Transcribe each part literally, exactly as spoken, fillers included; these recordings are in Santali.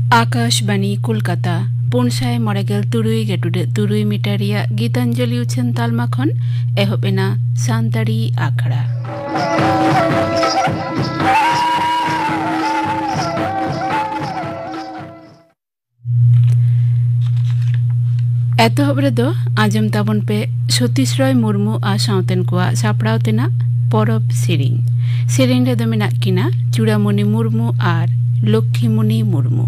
ᱟᱠᱟᱥᱵᱟᱱᱤ ᱠᱳᱞᱠᱟᱛᱟ, ᱯᱩᱱ ᱥᱟᱭ ᱢᱚᱬᱮ ᱜᱮᱞ ᱛᱩᱨᱩᱭ ᱜᱮ ᱴᱩᱰᱟᱹᱜ ᱛᱩᱨᱩᱭ ᱢᱤᱴᱟᱨ ᱨᱮᱭᱟᱜ ᱜᱤᱛᱟᱧᱡᱚᱞᱤ ᱩᱪᱷᱟᱹᱱ ᱛᱟᱞᱢᱟ ᱠᱷᱚᱱ ᱮᱦᱚᱵ ᱮᱱᱟ ᱥᱟᱱᱛᱟᱲᱤ ᱟᱠᱷᱲᱟ᱾ ᱮᱛᱚᱦᱚᱵ ᱨᱮᱫᱚ ᱟᱸᱡᱚᱢ ᱛᱟᱵᱚᱱ ᱯᱮ ᱥᱚᱛᱤᱥ ᱨᱚᱭ ᱢᱩᱨᱢᱩ ᱟᱨ ᱥᱟᱶᱛᱮᱱ ᱠᱚᱣᱟᱜ ᱥᱟᱯᱲᱟᱣ ᱛᱮᱱᱟᱜ ᱯᱚᱨᱚᱵᱽ ᱥᱮᱨᱮᱧ᱾ ᱥᱮᱨᱮᱧ ᱨᱮᱫᱚ ᱢᱮᱱᱟᱜ ᱠᱤᱱᱟ ᱪᱩᱲᱟᱢᱩᱱᱤ ᱢᱩᱨᱢᱩ ᱟᱨ ᱞᱚᱠᱠᱷᱤᱢᱩᱱᱤ ᱢᱩᱨᱢᱩ᱾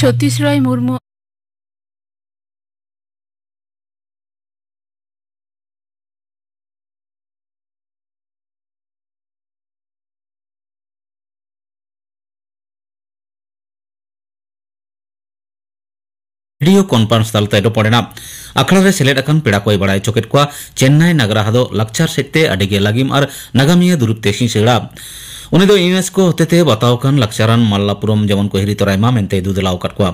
ᱥᱚᱛᱤᱥ ᱨᱚᱭ ᱢᱩᱨᱢᱩ᱾ ᱵᱷᱤᱰᱤᱭᱳ ᱠᱚᱱᱯᱷᱟᱨᱮᱱᱥ ᱛᱟᱞᱟᱛᱮ ᱨᱚᱯᱚᱲ ᱮᱱᱟ᱾ ᱟᱠᱷᱲᱟ ᱨᱮ ᱥᱮᱞᱮᱫ ᱟᱠᱟᱱ ᱯᱮᱲᱟ ᱠᱚᱭ ᱵᱟᱲᱟᱭ ᱦᱚᱪᱚ ᱠᱮᱫ ᱠᱚᱣᱟ ᱪᱮᱱᱱᱟᱭ ᱱᱟᱜᱟᱨᱟ ᱫᱚ ᱞᱟᱠᱪᱟᱨ ᱥᱮᱫ ᱛᱮ ᱟᱹᱰᱤ ᱜᱮ ᱞᱟᱹᱜᱤᱢ ᱟᱨ ᱱᱟᱜᱟᱢᱤᱭᱟᱹ ᱫᱩᱨᱤᱵ ᱛᱮ ᱥᱤᱥᱟᱹᱲᱟ᱾ ᱩᱱᱤ ᱫᱚ ᱤᱭᱩᱱᱮᱥᱠᱳ ᱦᱚᱛᱮᱛᱮ ᱵᱟᱛᱟᱣ ᱟᱠᱟᱱ ᱞᱟᱠᱪᱟᱨᱟᱱ ᱢᱟᱞᱞᱟᱯᱩᱨᱚᱢ ᱡᱮᱢᱚᱱ ᱠᱚ ᱦᱤᱨᱤ ᱛᱚᱨᱟᱭ ᱢᱟ ᱢᱮᱱᱛᱮᱭ ᱫᱩᱫᱮᱞᱟᱣ ᱟᱠᱟᱫ ᱠᱚᱣᱟ᱾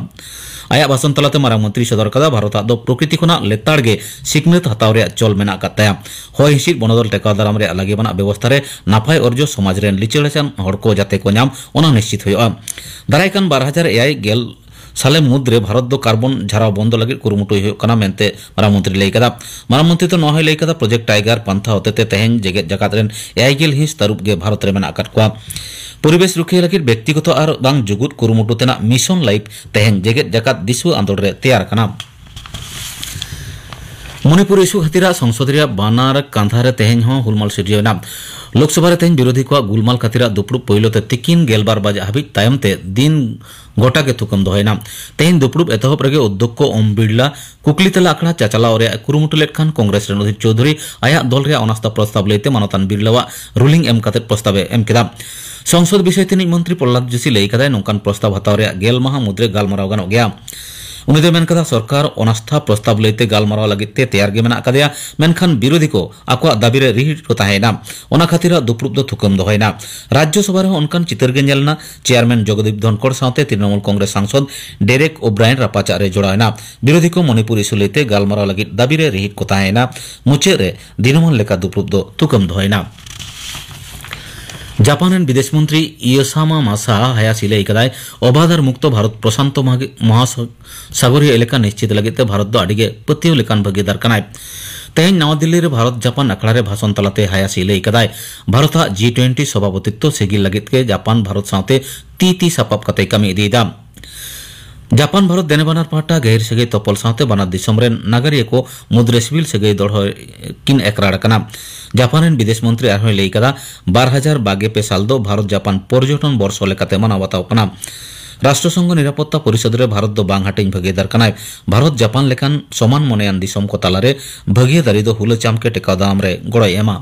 ᱟᱭᱟᱜ ᱵᱷᱟᱥᱚᱱ ᱛᱟᱞᱟᱛᱮ ᱢᱟᱨᱟᱝ ᱢᱚᱱᱛᱨᱤᱭ ᱥᱚᱫᱚᱨ ᱟᱠᱟᱫᱟ, ᱵᱷᱟᱨᱚᱛ ᱟᱜ ᱫᱚ ᱯᱨᱚᱠᱨᱤᱛᱤ ᱠᱷᱚᱱᱟᱜ ᱞᱮᱛᱟᱲ ᱜᱮ ᱥᱤᱠᱷᱱᱟᱹᱛ ᱦᱟᱛᱟᱣ ᱨᱮᱭᱟᱜ ᱪᱚᱞ ᱢᱮᱱᱟᱜ ᱟᱠᱟᱫ ᱛᱟᱭᱟ᱾ ᱦᱚᱭ ᱦᱤᱸᱥᱤᱫ ᱵᱚᱱᱚᱫᱚᱞ ᱴᱮᱠᱟᱣ ᱫᱟᱨᱟᱢ ᱨᱮᱭᱟᱜ ᱞᱟᱹᱜᱤᱫ ᱟᱱᱟᱜ ᱵᱮᱵᱚᱥᱛᱷᱟ ᱨᱮ ᱱᱟᱯᱟᱭ ᱚᱨᱡᱚ ᱥᱚᱢᱟᱡᱽ ᱨᱮᱱ ᱞᱤᱪᱟᱹᱲ ᱟᱪᱟᱱ ᱦᱚᱲ ᱠᱚ ᱡᱟᱛᱮ ᱠᱚ ᱧᱟᱢ, ᱚᱱᱟ ᱱᱤᱥᱪᱤᱛ ᱦᱩᱭᱩᱜᱼᱟ᱾ ᱫᱟᱨᱟᱭ ᱠᱟᱱ ᱵᱟᱨ ᱦᱟᱡᱟᱨ ᱮᱭᱟᱭ ᱜᱮᱞ ᱥᱟᱞᱮ ᱢᱩᱫᱽ ᱨᱮ ᱵᱷᱟᱨᱚᱛ ᱫᱚ ᱠᱟᱨᱵᱚᱱ ᱡᱷᱟᱨᱟᱣ ᱵᱚᱱᱫᱚ ᱞᱟᱹᱜᱤᱫ ᱠᱩᱨᱩᱢᱩᱴᱩᱭ ᱦᱩᱭᱩᱜ ᱠᱟᱱᱟ ᱢᱮᱱᱛᱮ ᱢᱟᱨᱟᱝ ᱢᱚᱱᱛᱨᱤ ᱞᱟᱹᱭ ᱠᱟᱫᱟ᱾ ᱢᱟᱨᱟᱝ ᱢᱚᱱᱛᱨᱤ ᱫᱚ ᱱᱚᱣᱟ ᱦᱚᱸᱭ ᱞᱟᱹᱭ ᱠᱟᱫᱟ, ᱯᱨᱚᱡᱮᱠᱴ ᱴᱟᱭᱜᱟᱨ ᱯᱟᱱᱛᱷᱟ ᱦᱚᱛᱮᱛᱮ ᱛᱮᱦᱮᱧ ᱡᱮᱜᱮᱛ ᱡᱟᱠᱟᱛ ᱨᱮᱱ ᱮᱭᱟᱭ ᱜᱮᱞ ᱦᱤᱸᱥ ᱛᱟᱹᱨᱩᱵ ᱜᱮ ᱵᱷᱟᱨᱚᱛ ᱨᱮ ᱢᱮᱱᱟᱜ ᱟᱠᱟᱫ ᱠᱚᱣᱟ᱾ ᱯᱚᱨᱤᱵᱮᱥ ᱨᱩᱠᱷᱤᱭᱟᱹ ᱞᱟᱹᱜᱤᱫ ᱵᱮᱠᱛᱤᱜᱚᱛᱚ ᱟᱨ ᱵᱟᱝ ᱡᱩᱜᱩᱫ ᱠᱩᱨᱩᱢᱩᱴᱩ ᱛᱮᱱᱟᱜ ᱢᱤᱥᱚᱱ ᱞᱟᱭᱤᱯᱷ ᱛᱮᱦᱮᱧ ᱡᱮᱜᱮᱛ ᱡᱟᱠᱟᱛ ᱫᱤᱥᱩᱣᱟᱹ ᱟᱸᱫᱳᱲ ᱨᱮ ᱛᱮᱭᱟᱨ ᱟᱠᱟᱱᱟ᱾ ᱢᱚᱱᱤᱯᱩᱨ ᱤᱥᱩ ᱠᱷᱟᱹᱛᱤᱨᱟᱜ ᱥᱚᱝᱥᱚᱫ ᱨᱮᱭᱟᱜ ᱵᱟᱱᱟᱨ ᱠᱟᱸᱫᱷᱟ ᱨᱮ ᱛᱮᱦᱮᱧ ᱦᱚᱸ ᱦᱩᱞᱢᱟᱞ ᱥᱤᱨᱡᱟᱹᱣ ᱮᱱᱟ᱾ ᱞᱳᱠᱥᱚᱵᱷᱟ ᱨᱮ ᱛᱮᱦᱮᱧ ᱵᱤᱨᱳᱫᱷᱤ ᱠᱚᱣᱟᱜ ᱜᱩᱞᱢᱟᱞ ᱠᱷᱟᱹᱛᱤᱨᱟᱜ ᱫᱩᱯᱲᱩᱵ ᱯᱳᱭᱞᱳ ᱛᱮ ᱛᱤᱠᱤᱱ ᱜᱮᱞᱵᱟᱨ ᱵᱟᱡᱟᱜ ᱦᱟᱹᱵᱤᱡ ᱛᱟᱭᱚᱢ ᱛᱮ ᱫᱤᱱ ᱜᱚᱴᱟ ᱜᱮ ᱛᱷᱩᱠᱟᱹᱢ ᱫᱚᱦᱚᱭᱮᱱᱟ᱾ ᱛᱮᱦᱮᱧ ᱫᱩᱯᱲᱩᱵ ᱮᱛᱚᱦᱚᱵ ᱨᱮᱜᱮ ᱚᱫᱽᱫᱷᱚᱠᱠᱷᱚ ᱳᱢ ᱵᱤᱲᱞᱟ ᱠᱩᱠᱞᱤ ᱛᱟᱞᱟ ᱟᱠᱷᱲᱟ ᱪᱟᱪᱟᱞᱟᱣ ᱨᱮᱭᱟᱜ ᱮ ᱠᱩᱨᱩᱢᱩᱴᱩ ᱞᱮᱫ ᱠᱷᱟᱱ ᱠᱚᱝᱜᱨᱮᱥ ᱨᱮᱱ ᱚᱫᱷᱤᱨ ᱪᱳᱣᱫᱷᱩᱨᱤ ᱟᱭᱟᱜ ᱫᱚᱞ ᱨᱮᱭᱟᱜ ᱚᱱᱟᱥᱛᱷᱟ ᱯᱨᱚᱥᱛᱟᱵ ᱞᱟᱹᱭᱛᱮ ᱢᱟᱱᱚᱛᱟᱱ ᱵᱤᱨᱞᱟᱣᱟᱜ ᱨᱩᱞᱤᱝ ᱮᱢ ᱠᱟᱛᱮ ᱯᱨᱚᱥᱛᱟᱵ ᱮ ᱮᱢ ᱠᱮᱫᱟ᱾ ᱥᱚᱝᱥᱚᱫ ᱵᱤᱥᱚᱭ ᱛᱮ ᱨᱤᱱᱤᱡ ᱢᱚᱱᱛᱨᱤ ᱯᱨᱚᱦᱞᱟᱫ ᱡᱳᱥᱤ ᱞᱟᱹᱭ ᱠᱟᱫᱟᱭ, ᱱᱚᱝᱠᱟᱱ ᱯᱨᱚᱥᱛᱟᱵ ᱦᱟᱛᱟᱣ ᱨᱮᱭᱟᱜ ᱜᱮᱞ ᱢᱟᱦᱟ ᱢᱩᱫᱽᱨᱮ ᱜᱟᱞᱢᱟᱨᱟᱣ ᱜᱟᱱᱚᱜ ᱜᱮᱭᱟ᱾ ᱩᱱᱤ ᱫᱚᱭ ᱢᱮᱱ ᱠᱟᱫᱟ, ᱥᱚᱨᱠᱟᱨ ᱚᱱᱟᱥᱛᱷᱟ ᱯᱨᱚᱥᱛᱟᱵ ᱞᱟᱹᱭᱛᱮ ᱜᱟᱞᱢᱟᱨᱟᱣ ᱞᱟᱹᱜᱤᱫ ᱛᱮ ᱛᱮᱭᱟᱨ ᱜᱮ ᱢᱮᱱᱟᱜ ᱟᱠᱟᱫᱮᱭᱟ, ᱢᱮᱱᱠᱷᱟᱱ ᱵᱤᱨᱳᱫᱷᱤ ᱠᱚ ᱟᱠᱚᱣᱟᱜ ᱫᱟᱹᱵᱤ ᱨᱮ ᱨᱤᱦᱤᱴ ᱠᱚ ᱛᱟᱦᱮᱸᱭᱮᱱᱟ᱾ ᱚᱱᱟ ᱠᱷᱟᱹᱛᱤᱨᱟᱜ ᱫᱩᱯᱲᱩᱵ ᱫᱚ ᱛᱷᱩᱠᱟᱹᱢ ᱫᱚᱦᱚᱭᱮᱱᱟ᱾ ᱨᱟᱡᱽᱡᱚᱥᱚᱵᱷᱟ ᱨᱮᱦᱚᱸ ᱚᱱᱠᱟᱱ ᱪᱤᱛᱟᱹᱨ ᱜᱮ ᱧᱮᱞ ᱮᱱᱟ᱾ ᱪᱮᱭᱟᱨᱢᱮᱱ ᱡᱚᱜᱚᱫᱤᱯ ᱫᱷᱚᱱᱠᱚᱲ ᱥᱟᱶᱛᱮ ᱛᱨᱤᱱᱚᱢᱩᱞ ᱠᱚᱝᱜᱨᱮᱥ ᱥᱟᱝᱥᱚᱫ ᱰᱮᱨᱮᱠ ᱳᱵᱨᱟᱭᱮᱱ ᱨᱟᱯᱟᱪᱟᱜ ᱨᱮ ᱡᱚᱲᱟᱣ ᱮᱱᱟ᱾ ᱵᱤᱨᱳᱫᱷᱤ ᱠᱚ ᱢᱚᱱᱤᱯᱩᱨ ᱤᱥᱩ ᱞᱟᱹᱭᱛᱮ ᱜᱟᱞᱢᱟᱨᱟᱣ ᱞᱟᱹᱜᱤᱫ ᱫᱟᱹᱵᱤ ᱨᱮ ᱨᱤᱦᱤᱴ ᱠᱚ ᱛᱟᱦᱮᱸᱭᱮᱱᱟ᱾ ᱢᱩᱪᱟᱹᱫ ᱨᱮ ᱫᱤᱱᱟᱹᱢᱟᱱ ᱞᱮᱠᱟ ᱫᱩᱯᱲᱩᱵ ᱫᱚ ᱛᱷᱩᱠᱟᱹᱢ ᱫᱚᱦᱚᱭᱮᱱᱟ᱾ ᱡᱟᱯᱟᱱ ᱨᱮᱱ ᱵᱤᱫᱮᱥ ᱢᱚᱱᱛᱨᱤ ᱤᱭᱳᱥᱟᱢᱟ ᱢᱟᱥᱟ ᱦᱟᱭᱟᱥᱤ ᱞᱟᱹᱭ ᱠᱟᱫᱟᱭ, ᱚᱵᱟᱫᱷ ᱟᱨ ᱢᱩᱠᱛᱚ ᱵᱷᱟᱨᱚᱛ ᱯᱨᱚᱥᱟᱱᱛᱚ ᱢᱟᱜᱮ-, ᱢᱚᱦᱟᱥᱟᱜᱚᱨᱤᱭᱚ ᱮᱞᱟᱠᱟ ᱱᱤᱥᱪᱤᱛ ᱞᱟᱹᱜᱤᱫ ᱛᱮ ᱵᱷᱟᱨᱚᱛ ᱫᱚ ᱟᱹᱰᱤ ᱜᱮ ᱯᱟᱹᱛᱭᱟᱹᱣ ᱞᱮᱠᱟᱱ ᱵᱷᱟᱹᱜᱤᱫᱟᱨ ᱠᱟᱱᱟᱭ᱾ ᱛᱮᱦᱮᱧ ᱱᱟᱣᱟ ᱫᱤᱞᱞᱤ ᱨᱮ ᱵᱷᱟᱨᱚᱛ ᱡᱟᱯᱟᱱ ᱟᱠᱷᱲᱟ ᱨᱮ ᱵᱷᱟᱥᱚᱱ ᱛᱟᱞᱟᱛᱮ ᱦᱟᱭᱟᱥᱤ ᱞᱟᱹᱭ ᱠᱟᱫᱟᱭ, ᱵᱷᱟᱨᱚᱛ ᱟᱜ ᱡᱤ ᱴᱩᱭᱮᱱᱴᱤ ᱥᱚᱵᱷᱟᱯᱚᱛᱤᱛᱛᱚ ᱥᱤᱜᱤᱞ ᱞᱟᱹᱜᱤᱫ ᱜᱮ ᱡᱟᱯᱟᱱ ᱵᱷᱟᱨᱚᱛ ᱥᱟᱶᱛᱮ ᱛᱤ ᱛᱤ ᱥᱟᱯᱟᱵ ᱠᱟᱛᱮ ᱠᱟᱹᱢᱤ ᱤᱫᱤᱭᱮᱫᱟ᱾ ᱡᱟᱯᱟᱱ ᱵᱷᱟᱨᱚᱛ ᱫᱮᱱᱮ ᱵᱟᱱᱟᱨ ᱯᱟᱦᱴᱟ ᱜᱟᱹᱦᱤᱨ ᱥᱟᱹᱜᱟᱹᱭ ᱛᱚᱯᱚᱞ ᱥᱟᱶᱛᱮ ᱵᱟᱱᱟᱨ ᱫᱤᱥᱚᱢ ᱨᱮᱱ ᱱᱟᱜᱟᱨᱤᱭᱟᱹ ᱠᱚ ᱢᱩᱫᱽᱨᱮ ᱥᱤᱵᱤᱞ ᱥᱟᱹᱜᱟᱹᱭ ᱫᱚᱲᱦᱚ ᱠᱤᱱ ᱮᱠᱨᱟᱲ ᱟᱠᱟᱱᱟ᱾ ᱡᱟᱯᱟᱱ ᱨᱮᱱ ᱵᱤᱫᱮᱥ ᱢᱚᱱᱛᱨᱤ ᱟᱨᱦᱚᱸᱭ ᱞᱟᱹᱭ ᱠᱟᱫᱟ, ᱵᱟᱨ ᱦᱟᱡᱟᱨ ᱵᱟᱜᱮ ᱯᱮ ᱥᱟᱞ ᱫᱚ ᱵᱷᱟᱨᱚᱛ ᱡᱟᱯᱟᱱ ᱯᱚᱨᱡᱚᱴᱚᱱ ᱵᱚᱨᱥᱚ ᱞᱮᱠᱟᱛᱮ ᱢᱟᱱᱟᱣ ᱵᱟᱛᱟᱣ ᱠᱟᱱᱟ᱾ ᱨᱟᱥᱴᱨᱚ ᱥᱚᱝᱜᱷᱚ ᱱᱤᱨᱟᱯᱚᱛᱛᱟ ᱯᱚᱨᱤᱥᱚᱫᱽ ᱨᱮ ᱵᱷᱟᱨᱚᱛ ᱫᱚ ᱵᱟᱝ ᱦᱟᱹᱴᱤᱧ ᱵᱷᱟᱹᱜᱤᱫᱟᱨ ᱠᱟᱱᱟᱭ᱾ ᱵᱷᱟᱨᱚᱛ ᱡᱟᱯᱟᱱ ᱞᱮᱠᱟᱱ ᱥᱚᱢᱟᱱ ᱢᱚᱱᱮᱭᱟᱱ ᱫᱤᱥᱚᱢ ᱠᱚ ᱛᱟᱞᱟᱨᱮ ᱵᱷᱟᱹᱜᱤᱭᱟᱹᱫᱟᱨᱤ ᱫᱚ ᱦᱩᱞᱟᱹ ᱪᱟᱢᱠᱮ ᱴᱮᱠᱟᱣ ᱫᱟᱨᱟᱢ ᱨᱮ ᱜᱚᱲᱚᱭ ᱮᱢᱟ᱾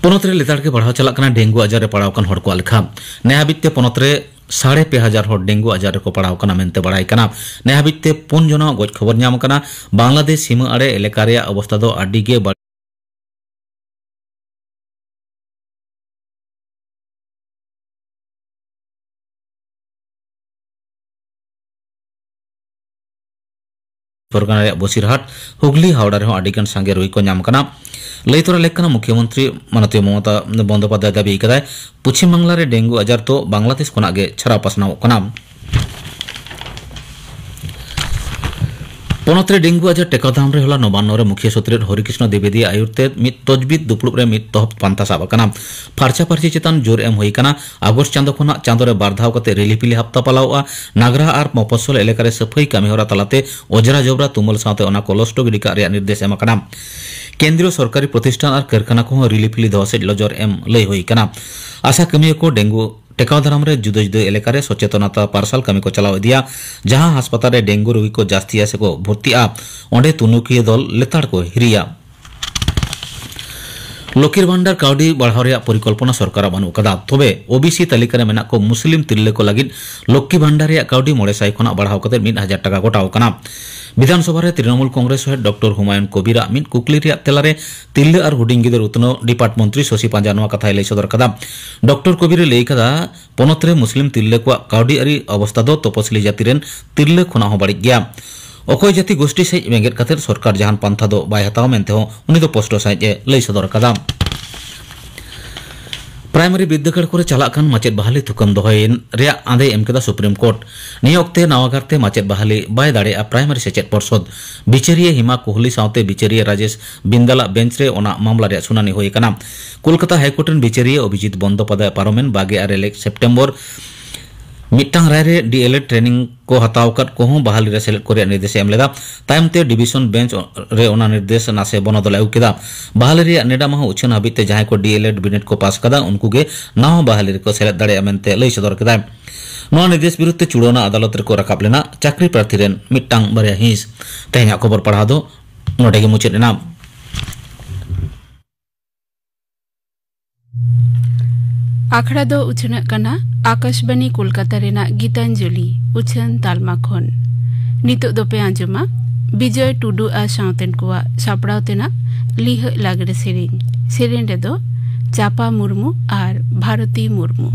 ᱯᱚᱱᱚᱛ ᱨᱮ ᱞᱮᱛᱟᱲ ᱜᱮ ᱵᱟᱲᱦᱟᱣ ᱪᱟᱞᱟᱜ ᱠᱟᱱᱟ ᱰᱮᱝᱜᱩ ᱟᱡᱟᱨ ᱨᱮ ᱯᱟᱲᱟᱣ ᱟᱠᱟᱱ ᱦᱚᱲ ᱠᱚᱣᱟᱜ ᱞᱮᱠᱷᱟ᱾ ᱱᱮ ᱦᱟᱹᱵᱤᱡ ᱛᱮ ᱯᱚᱱᱚᱛ ᱨᱮ ᱥᱟᱲᱮ ᱯᱮ ᱦᱟᱡᱟᱨ ᱦᱚᱲ ᱰᱮᱝᱜᱩ ᱟᱡᱟᱨ ᱨᱮᱠᱚ ᱯᱟᱲᱟᱣ ᱟᱠᱟᱱᱟ ᱢᱮᱱᱛᱮ ᱵᱟᱲᱟᱭ ᱠᱟᱱᱟ᱾ ᱱᱮ ᱦᱟᱹᱵᱤᱡ ᱛᱮ ᱯᱩᱱ ᱡᱚᱱᱟᱜ ᱜᱚᱡ ᱠᱷᱚᱵᱚᱨ ᱧᱟᱢ ᱟᱠᱟᱱᱟ᱾ ᱵᱟᱝᱞᱟᱫᱮᱥ ᱥᱤᱢᱟᱹ ᱟᱲᱮ ᱮᱞᱟᱠᱟ ᱨᱮᱭᱟᱜ ᱚᱵᱚᱥᱛᱟ ᱫᱚ ᱟᱹᱰᱤ ᱜᱮ ᱵᱟᱹᱲᱤᱡ᱾ ᱯᱚᱨᱜᱟᱱᱟ ᱨᱮᱭᱟᱜ ᱵᱚᱥᱤᱨᱦᱟᱴ, ᱦᱩᱜᱽᱞᱤ, ᱦᱟᱣᱲᱟ ᱨᱮᱦᱚᱸ ᱟᱹᱰᱤ ᱜᱟᱱ ᱥᱟᱸᱜᱮ ᱨᱩᱜᱤ ᱠᱚ ᱧᱟᱢ ᱠᱟᱱᱟ᱾ ᱞᱟᱹᱭ ᱛᱚᱨᱟ ᱞᱮᱠ ᱠᱟᱱᱟ, ᱢᱩᱠᱷᱭᱚᱢᱚᱱᱛᱨᱤ ᱢᱟᱱᱚᱛᱤᱭᱚ ᱢᱚᱢᱚᱛᱟ ᱵᱚᱱᱫᱚᱯᱟᱫᱷᱭᱟᱭ ᱫᱟᱹᱵᱤ ᱟᱠᱟᱫᱟᱭ, ᱯᱚᱪᱷᱤᱢ ᱵᱟᱝᱞᱟ ᱨᱮ ᱰᱮᱝᱜᱩ ᱟᱡᱟᱨ ᱫᱚ ᱵᱟᱝᱞᱟᱫᱮᱥ ᱠᱷᱚᱱᱟᱜ ᱜᱮ ᱪᱷᱟᱨᱟᱣ ᱯᱟᱥᱱᱟᱣᱚᱜ ᱠᱟᱱᱟ᱾ ᱯᱚᱱᱚᱛ ᱨᱮ ᱰᱮᱝᱜᱩ ᱟᱡᱟᱨ ᱴᱮᱠᱟᱣ ᱫᱟᱨᱟᱢ ᱨᱮ ᱦᱚᱞᱟ ᱱᱚᱵᱟᱱᱱᱚ ᱨᱮ ᱢᱩᱠᱷᱤᱭᱟᱹ ᱥᱚᱛᱨᱮᱛ ᱦᱚᱨᱤᱠᱨᱤᱥᱱᱚ ᱫᱤᱵᱮᱫᱤ ᱟᱭᱩᱨ ᱛᱮ ᱢᱤᱫ ᱛᱚᱡᱵᱤᱫ ᱫᱩᱯᱲᱩᱵ ᱨᱮ ᱢᱤᱫ ᱛᱚᱦᱚᱵ ᱯᱟᱱᱛᱷᱟ ᱥᱟᱵ ᱟᱠᱟᱱᱟ᱾ ᱯᱷᱟᱨᱪᱟ ᱯᱷᱟᱨᱪᱤ ᱪᱮᱛᱟᱱ ᱡᱳᱨ ᱮᱢ ᱦᱩᱭ ᱟᱠᱟᱱᱟ᱾ ᱟᱜᱚᱥᱴ ᱪᱟᱸᱫᱚ ᱠᱷᱚᱱᱟᱜ ᱪᱟᱸᱫᱚ ᱨᱮ ᱵᱟᱨ ᱫᱷᱟᱣ ᱠᱟᱛᱮ ᱨᱤᱞᱤ ᱯᱤᱞᱤ ᱦᱟᱯᱛᱟ ᱯᱟᱞᱟᱣᱚᱜᱼᱟ᱾ ᱱᱟᱜᱽᱨᱟ ᱟᱨ ᱢᱚᱯᱷᱚᱥᱚᱞ ᱮᱞᱟᱠᱟ ᱨᱮ ᱥᱟᱹᱯᱷᱟᱹᱭ ᱠᱟᱹᱢᱤ ᱦᱚᱨᱟ ᱛᱟᱞᱟᱛᱮ ᱚᱡᱽᱨᱟ ᱡᱚᱵᱽᱨᱟ ᱛᱩᱢᱟᱹᱞ ᱥᱟᱶᱛᱮ ᱚᱱᱟ ᱠᱚ ᱞᱚᱥᱴᱚ ᱜᱤᱰᱤ ᱠᱟᱜ ᱨᱮᱭᱟᱜ ᱱᱤᱨᱫᱮᱥ ᱮᱢ ᱟᱠᱟᱱᱟ᱾ ᱠᱮᱱᱫᱨᱤᱭᱚ ᱥᱚᱨᱠᱟᱨᱤ ᱯᱨᱚᱛᱤᱥᱴᱷᱟᱱ ᱟᱨ ᱠᱟᱹᱨᱠᱷᱟᱱᱟ ᱠᱚᱦᱚᱸ ᱨᱤᱞᱤ ᱯᱷᱤᱞᱤ ᱫᱚᱦᱚ ᱥᱮᱫ ᱱᱚᱡᱚᱨ ᱮᱢ ᱞᱟᱹᱭ ᱦᱩᱭ ᱟᱠᱟᱱᱟ᱾ ᱟᱥᱟ ᱠᱟᱹᱢᱤᱭᱟᱹ ᱠᱚ ᱰᱮᱝᱜᱩ ᱴᱮᱠᱟᱣ ᱫᱟᱨᱟᱢ ᱨᱮ ᱡᱩᱫᱟᱹ ᱡᱩᱫᱟᱹ ᱮᱞᱟᱠᱟ ᱨᱮ ᱥᱚᱪᱮᱛᱚᱱᱟᱛᱟ ᱯᱟᱨᱥᱟᱞ ᱠᱟᱹᱢᱤ ᱠᱚ ᱪᱟᱞᱟᱣ ᱤᱫᱤᱭᱟ, ᱡᱟᱦᱟᱸ ᱦᱟᱥᱯᱟᱛᱟᱞ ᱨᱮ ᱰᱮᱝᱜᱩ ᱨᱩᱜᱤ ᱠᱚ ᱡᱟᱹᱥᱛᱤᱜᱼᱟ ᱥᱮ ᱠᱚ ᱵᱷᱚᱨᱛᱤᱜᱼᱟ, ᱚᱸᱰᱮ ᱛᱩᱱᱩᱠᱤᱭᱟᱹ ᱫᱚᱞ ᱞᱮᱛᱟᱲ ᱠᱚ ᱦᱤᱨᱤᱭᱟ᱾ ᱞᱚᱠᱠᱷᱤᱨ ᱵᱷᱟᱱᱰᱟᱨ ᱠᱟᱹᱣᱰᱤ ᱵᱟᱲᱦᱟᱣ ᱨᱮᱭᱟᱜ ᱯᱚᱨᱤᱠᱚᱞᱯᱚᱱᱟ ᱥᱚᱨᱠᱟᱨᱟᱜ ᱵᱟᱹᱱᱩᱜ ᱟᱠᱟᱫᱟ, ᱛᱚᱵᱮ ᱳᱵᱤᱥᱤ ᱛᱟᱹᱞᱤᱠᱟ ᱨᱮ ᱢᱮᱱᱟᱜ ᱠᱚ ᱢᱩᱥᱞᱤᱢ ᱛᱤᱨᱞᱟᱹ ᱠᱚ ᱞᱟᱹᱜᱤᱫ ᱞᱚᱠᱠᱷᱤ ᱵᱷᱟᱱᱰᱟᱨ ᱨᱮᱭᱟᱜ ᱠᱟᱹᱣᱰᱤ ᱢᱚᱬᱮ ᱥᱟᱭ ᱠᱷᱚᱱᱟᱜ ᱵᱟᱲᱦᱟᱣ ᱠᱟᱛᱮ ᱢᱤᱫ ᱦᱟᱡᱟᱨ ᱴᱟᱠᱟ ᱜᱚᱴᱟᱣ ᱟᱠᱟᱱᱟ᱾ ᱵᱤᱫᱷᱟᱱ ᱥᱚᱵᱷᱟ ᱨᱮ ᱛᱨᱤᱱᱚᱢᱩᱞ ᱠᱚᱝᱜᱨᱮᱥ ᱥᱚᱦᱮᱫ ᱰᱚᱠᱴᱚᱨ ᱦᱩᱢᱟᱭᱩᱱ ᱠᱚᱵᱤᱨᱟᱜ ᱢᱤᱫ ᱠᱩᱠᱞᱤ ᱨᱮᱭᱟᱜ ᱛᱮᱞᱟ ᱨᱮ ᱛᱤᱨᱞᱟᱹ ᱟᱨ ᱦᱩᱰᱤᱧ ᱜᱤᱫᱟᱹᱨ ᱩᱛᱱᱟᱹᱣ ᱰᱤᱯᱟᱨᱴ ᱢᱚᱱᱛᱨᱤ ᱥᱚᱥᱤ ᱯᱟᱸᱡᱟ ᱱᱚᱣᱟ ᱠᱟᱛᱷᱟᱭ ᱞᱟᱹᱭ ᱥᱚᱫᱚᱨ ᱠᱟᱫᱟ᱾ ᱰᱚᱠᱴᱚᱨ ᱠᱚᱵᱤᱨᱮ ᱞᱟᱹᱭ ᱠᱟᱫᱟ, ᱯᱚᱱᱚᱛ ᱨᱮ ᱢᱩᱥᱞᱤᱢ ᱛᱤᱨᱞᱟᱹ ᱠᱚᱣᱟᱜ ᱠᱟᱹᱣᱰᱤ ᱟᱹᱨᱤ ᱚᱵᱚᱥᱛᱟ ᱫᱚ ᱛᱚᱯᱚᱥᱤᱞᱤ ᱡᱟᱹᱛᱤ ᱨᱮᱱ ᱛᱤᱨᱞᱟᱹ ᱠᱷᱚᱱᱟᱜ ᱦᱚᱸ ᱵᱟᱹᱲᱤᱡ ᱜᱮᱭᱟ᱾ ᱚᱠᱚᱭ ᱡᱟᱹᱛᱤ ᱜᱳᱥᱴᱤ ᱥᱮᱡ ᱵᱮᱸᱜᱮᱫ ᱠᱟᱛᱮ ᱥᱚᱨᱠᱟᱨ ᱡᱟᱦᱟᱱ ᱯᱟᱱᱛᱷᱟ ᱫᱚ ᱵᱟᱭ ᱦᱟᱛᱟᱣᱟ ᱢᱮᱱᱛᱮ ᱦᱚᱸ ᱩᱱᱤ ᱫᱚ ᱯᱚᱥᱴᱚ ᱥᱟᱺᱦᱤᱡ ᱮ ᱞᱟᱹᱭ ᱥᱚᱫᱚᱨ ᱟᱠᱟᱫᱟ᱾ ᱯᱨᱟᱭᱢᱟᱨᱤ ᱵᱤᱨᱫᱟᱹᱜᱟᱲ ᱠᱚᱨᱮ ᱪᱟᱞᱟᱜ ᱠᱟᱱ ᱢᱟᱪᱮᱫ ᱵᱟᱦᱟᱞᱤ ᱛᱷᱩᱠᱟᱹᱢ ᱫᱚᱦᱚᱭ ᱨᱮᱭᱟᱜ ᱟᱸᱫᱮ ᱮᱢ ᱠᱮᱫᱟ ᱥᱩᱯᱨᱤᱢ ᱠᱳᱨᱴ᱾ ᱱᱤᱭᱟᱹ ᱚᱠᱛᱮ ᱱᱟᱣᱟ ᱜᱟᱨᱛᱮ ᱢᱟᱪᱮᱫ ᱵᱟᱦᱟᱞᱤ ᱵᱟᱭ ᱫᱟᱲᱮᱭᱟᱜᱼᱟ ᱯᱨᱟᱭᱢᱟᱨᱤ ᱥᱮᱪᱮᱫ ᱯᱚᱨᱥᱚᱫ᱾ ᱵᱤᱪᱟᱹᱨᱤᱭᱟᱹ ᱦᱤᱢᱟ ᱠᱳᱦᱞᱤ ᱥᱟᱶᱛᱮ ᱵᱤᱪᱟᱹᱨᱤᱭᱟᱹ ᱨᱟᱡᱮᱥ ᱵᱤᱱᱫᱟᱞᱟᱜ ᱵᱮᱧᱪ ᱨᱮ ᱚᱱᱟ ᱢᱟᱢᱞᱟ ᱨᱮᱭᱟᱜ ᱥᱩᱱᱟᱱᱤ ᱦᱩᱭ ᱟᱠᱟᱱᱟ᱾ ᱠᱳᱞᱠᱟᱛᱟ ᱦᱟᱭᱠᱳᱨᱴ ᱨᱮᱱ ᱵᱤᱪᱟᱹᱨᱤᱭᱟᱹ ᱚᱵᱷᱤᱡᱤᱛ ᱵᱚᱱᱫᱚᱯᱟᱫᱷᱭᱟᱭ ᱯᱟᱨᱚᱢᱮᱱ ᱵᱟᱜᱮ ᱟᱨᱮ ᱞᱮᱠ ᱥᱮᱯᱴᱮᱢᱵᱚᱨ ᱢᱤᱫᱴᱟᱝ ᱨᱟᱭ ᱨᱮ ᱰᱤ ᱮᱞ ᱮᱰ ᱴᱨᱮᱱᱤᱝ ᱠᱚ ᱦᱟᱛᱟᱣ ᱟᱠᱟᱫ ᱠᱚᱦᱚᱸ ᱵᱟᱦᱟᱞᱤ ᱨᱮ ᱥᱮᱞᱮᱫ ᱠᱚ ᱨᱮᱭᱟᱜ ᱱᱤᱨᱫᱮᱥ ᱮ ᱮᱢ ᱞᱮᱫᱟ᱾ ᱛᱟᱭᱚᱢ ᱛᱮ ᱰᱤᱵᱤᱥᱚᱱ ᱵᱮᱧᱪ ᱨᱮ ᱚᱱᱟ ᱱᱤᱨᱫᱮᱥ ᱱᱟᱥᱮ ᱵᱚᱱᱚᱫᱚᱞ ᱮ ᱟᱹᱜᱩ ᱠᱮᱫᱟ᱾ ᱵᱟᱦᱟᱞᱤ ᱨᱮᱭᱟᱜ ᱱᱮᱰᱟ ᱢᱟᱦᱟ ᱩᱪᱷᱟᱹᱱ ᱦᱟᱹᱵᱤᱡ ᱛᱮ ᱡᱟᱦᱟᱸᱭ ᱠᱚ ᱰᱤ ᱮᱞ ᱮᱰ ᱵᱤᱱᱤᱰ ᱠᱚ ᱯᱟᱥ ᱠᱟᱫᱟ, ᱩᱱᱠᱩ ᱜᱮ ᱱᱟᱣᱟ ᱵᱟᱦᱟᱞᱤ ᱨᱮᱠᱚ ᱥᱮᱞᱮᱫ ᱫᱟᱲᱮᱭᱟᱜᱼᱟ ᱢᱮᱱᱛᱮ ᱞᱟᱹᱭ ᱥᱚᱫᱚᱨ ᱠᱮᱫᱟᱭ᱾ ᱱᱚᱣᱟ ᱱᱤᱨᱫᱮᱥ ᱵᱤᱨᱩᱫᱷ ᱛᱮ ᱪᱩᱲᱟᱹᱣᱱᱟ ᱟᱫᱟᱞᱚᱛ ᱨᱮᱠᱚ ᱨᱟᱠᱟᱵ ᱞᱮᱱᱟ ᱪᱟᱹᱠᱨᱤ ᱯᱨᱟᱨᱛᱷᱤ ᱨᱮᱱ ᱢᱤᱫᱴᱟᱝ ᱵᱟᱨᱭᱟ ᱦᱤᱸᱥ᱾ ᱛᱮᱦᱮᱧᱟᱜ ᱠᱷᱚᱵᱚᱨ ᱯᱟᱲᱦᱟᱣ ᱫᱚ ᱱᱚᱰᱮ ᱜᱮ ᱢᱩᱪᱟᱹᱫ ᱮᱱᱟ᱾ ᱟᱠᱷᱲᱟ ᱫᱚ ᱩᱪᱷᱟᱹᱱᱚᱜ ᱠᱟᱱᱟ ᱟᱠᱟᱥᱵᱟᱱᱤ ᱠᱳᱞᱠᱟᱛᱟ ᱨᱮᱱᱟᱜ ᱜᱤᱛᱟᱧᱡᱚᱞᱤ ᱩᱪᱷᱟᱹᱱ ᱛᱟᱞᱢᱟ ᱠᱷᱚᱱ᱾ ᱱᱤᱛᱚᱜ ᱫᱚᱯᱮ ᱟᱸᱡᱚᱢᱟ ᱵᱤᱡᱚᱭ ᱴᱩᱰᱩ ᱟᱨ ᱥᱟᱶᱛᱮᱱ ᱠᱚᱣᱟᱜ ᱥᱟᱯᱲᱟᱣ ᱛᱮᱱᱟᱜ ᱞᱤᱦᱟᱹᱜ ᱞᱟᱜᱽᱲᱮ ᱥᱮᱨᱮᱧ᱾ ᱥᱮᱨᱮᱧ ᱨᱮᱫᱚ ᱪᱟᱯᱟ ᱢᱩᱨᱢᱩ ᱟᱨ ᱵᱷᱟᱨᱚᱛᱤ ᱢᱩᱨᱢᱩ᱾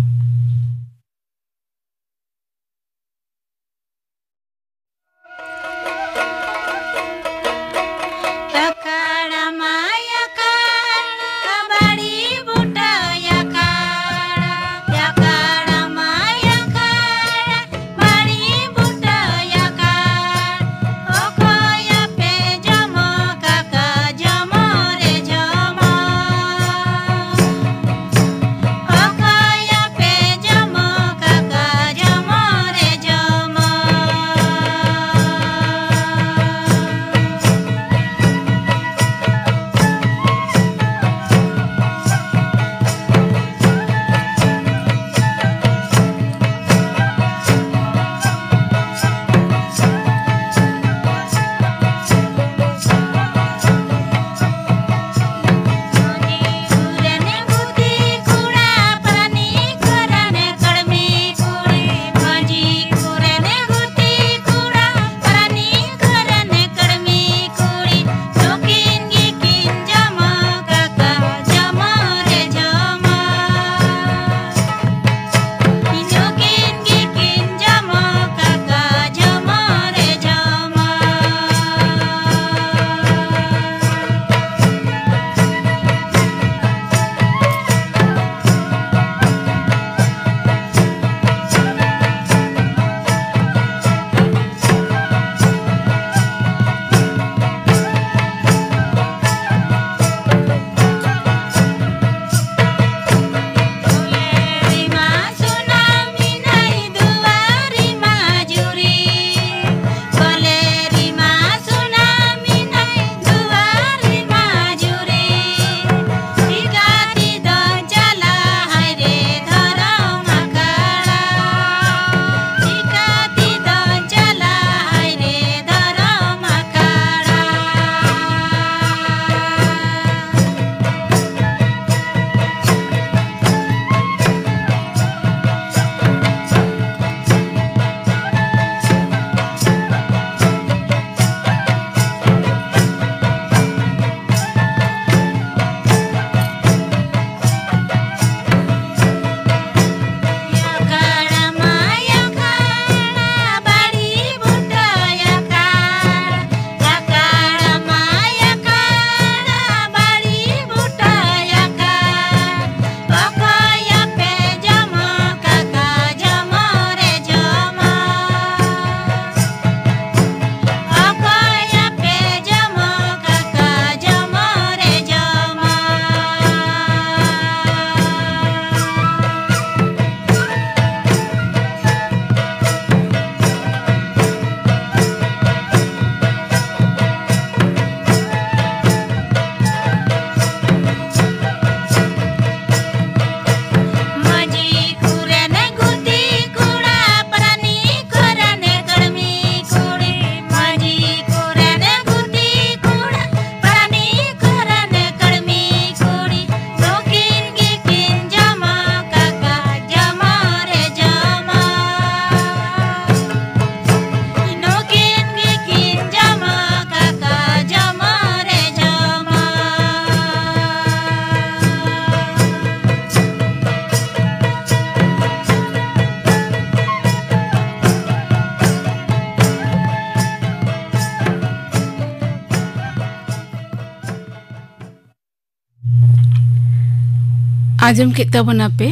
ᱟᱸᱡᱚᱢ ᱠᱮᱫ ᱛᱟᱵᱚᱱᱟᱯᱮ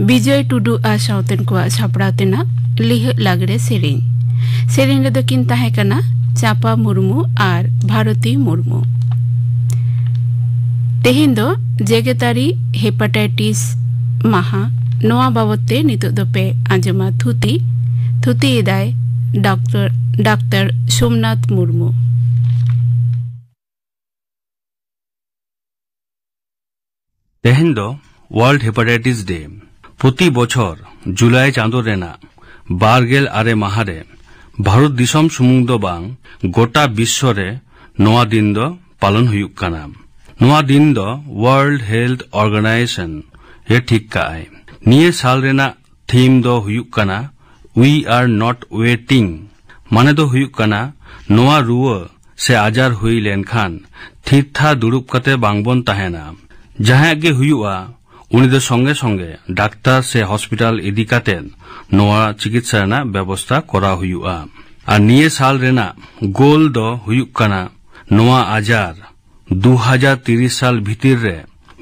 ᱵᱤᱡᱚᱭ ᱴᱩᱰᱩ ᱟᱨ ᱥᱟᱶᱛᱮᱱ ᱠᱚᱣᱟᱜ ᱥᱟᱯᱲᱟᱣ ᱛᱮᱱᱟᱜ ᱞᱤᱦᱟᱹᱜ ᱞᱟᱜᱽᱲᱮ ᱥᱮᱨᱮᱧ᱾ ᱥᱮᱨᱮᱧ ᱨᱮᱫᱚ ᱠᱤᱱ ᱛᱟᱦᱮᱸ ᱠᱟᱱᱟ ᱪᱟᱸᱯᱟ ᱢᱩᱨᱢᱩ ᱟᱨ ᱵᱷᱟᱨᱚᱛᱤ ᱢᱩᱨᱢᱩ᱾ ᱛᱮᱦᱮᱧ ᱫᱚ ᱡᱮᱜᱮᱛᱟᱹᱨᱤ ᱦᱮᱯᱟᱴᱟᱭᱴᱤᱥ ᱢᱟᱦᱟ, ᱱᱚᱣᱟ ᱵᱟᱵᱚᱛ ᱛᱮ ᱱᱤᱛᱚᱜ ᱫᱚᱯᱮ ᱟᱸᱡᱚᱢᱟ ᱛᱷᱩᱛᱤ᱾ ᱛᱷᱩᱛᱤᱭᱮᱫᱟᱭ ᱰᱟᱠᱛᱚᱨ, ᱰᱟᱠᱛᱟᱨ ᱥᱳᱢᱱᱟᱛᱷ ᱢᱩᱨᱢᱩ᱾ ᱛᱮᱦᱮᱧ ᱫᱚ World Hepatitis Day᱾ ᱯᱨᱚᱛᱤ ᱵᱚᱪᱷᱚᱨ ᱡᱩᱞᱟᱭ ᱪᱟᱸᱫᱚ ᱨᱮᱱᱟᱜ ᱵᱟᱨ ᱜᱮᱞ ᱟᱨᱮ ᱢᱟᱦᱟ ᱨᱮ ᱵᱷᱟᱨᱚᱛ ᱫᱤᱥᱚᱢ ᱥᱩᱢᱩᱝ ᱫᱚ ᱵᱟᱝ, ᱜᱚᱴᱟ ᱵᱤᱥᱥᱚ ᱨᱮ ᱱᱚᱣᱟ ᱫᱤᱱ ᱫᱚ ᱯᱟᱞᱚᱱ ᱦᱩᱭᱩᱜ ᱠᱟᱱᱟ᱾ ᱱᱚᱣᱟ ᱫᱤᱱ ᱫᱚ World Health Organization ᱮ ᱴᱷᱤᱠ ᱠᱟᱜᱼᱟᱭ᱾ ᱱᱤᱭᱟᱹ ᱥᱟᱞ ᱨᱮᱱᱟᱜ theme ᱫᱚ ᱦᱩᱭᱩᱜ ᱠᱟᱱᱟ We are not waiting᱾ ᱢᱟᱱᱮ ᱫᱚ ᱦᱩᱭᱩᱜ ᱠᱟᱱᱟ, ᱱᱚᱣᱟ ᱨᱩᱣᱟᱹ ᱥᱮ ᱟᱡᱟᱨ ᱦᱩᱭ ᱞᱮᱱᱠᱷᱟᱱ ᱛᱷᱤᱨ ᱛᱷᱟᱨ ᱫᱩᱲᱩᱵ ᱠᱟᱛᱮ ᱵᱟᱝᱵᱚᱱ ᱛᱟᱦᱮᱱᱟ᱾ ᱡᱟᱦᱟᱸᱭᱟᱜ ᱜᱮ ᱦᱩᱭᱩᱜᱼᱟ, ᱩᱱᱤ ᱫᱚ ᱥᱚᱸᱜᱮ ᱥᱚᱸᱜᱮ ᱰᱟᱠᱛᱟᱨ ᱥᱮ ᱦᱚᱥᱯᱤᱴᱟᱞ ᱤᱫᱤ ᱠᱟᱛᱮ ᱱᱚᱣᱟ ᱪᱤᱠᱤᱛᱥᱟ ᱨᱮᱱᱟᱜ ᱵᱮᱵᱚᱥᱛᱟ ᱠᱚᱨᱟᱣ ᱦᱩᱭᱩᱜᱼᱟ᱾ ᱟᱨ ᱱᱤᱭᱟᱹ ᱥᱟᱞ ᱨᱮᱱᱟᱜ goal ᱫᱚ ᱦᱩᱭᱩᱜ ᱠᱟᱱᱟ, ᱱᱚᱣᱟ ᱟᱡᱟᱨ ᱫᱩ ᱦᱟᱡᱟᱨ ᱛᱤᱨᱤᱥ ᱥᱟᱞ ᱵᱷᱤᱛᱤᱨ ᱨᱮ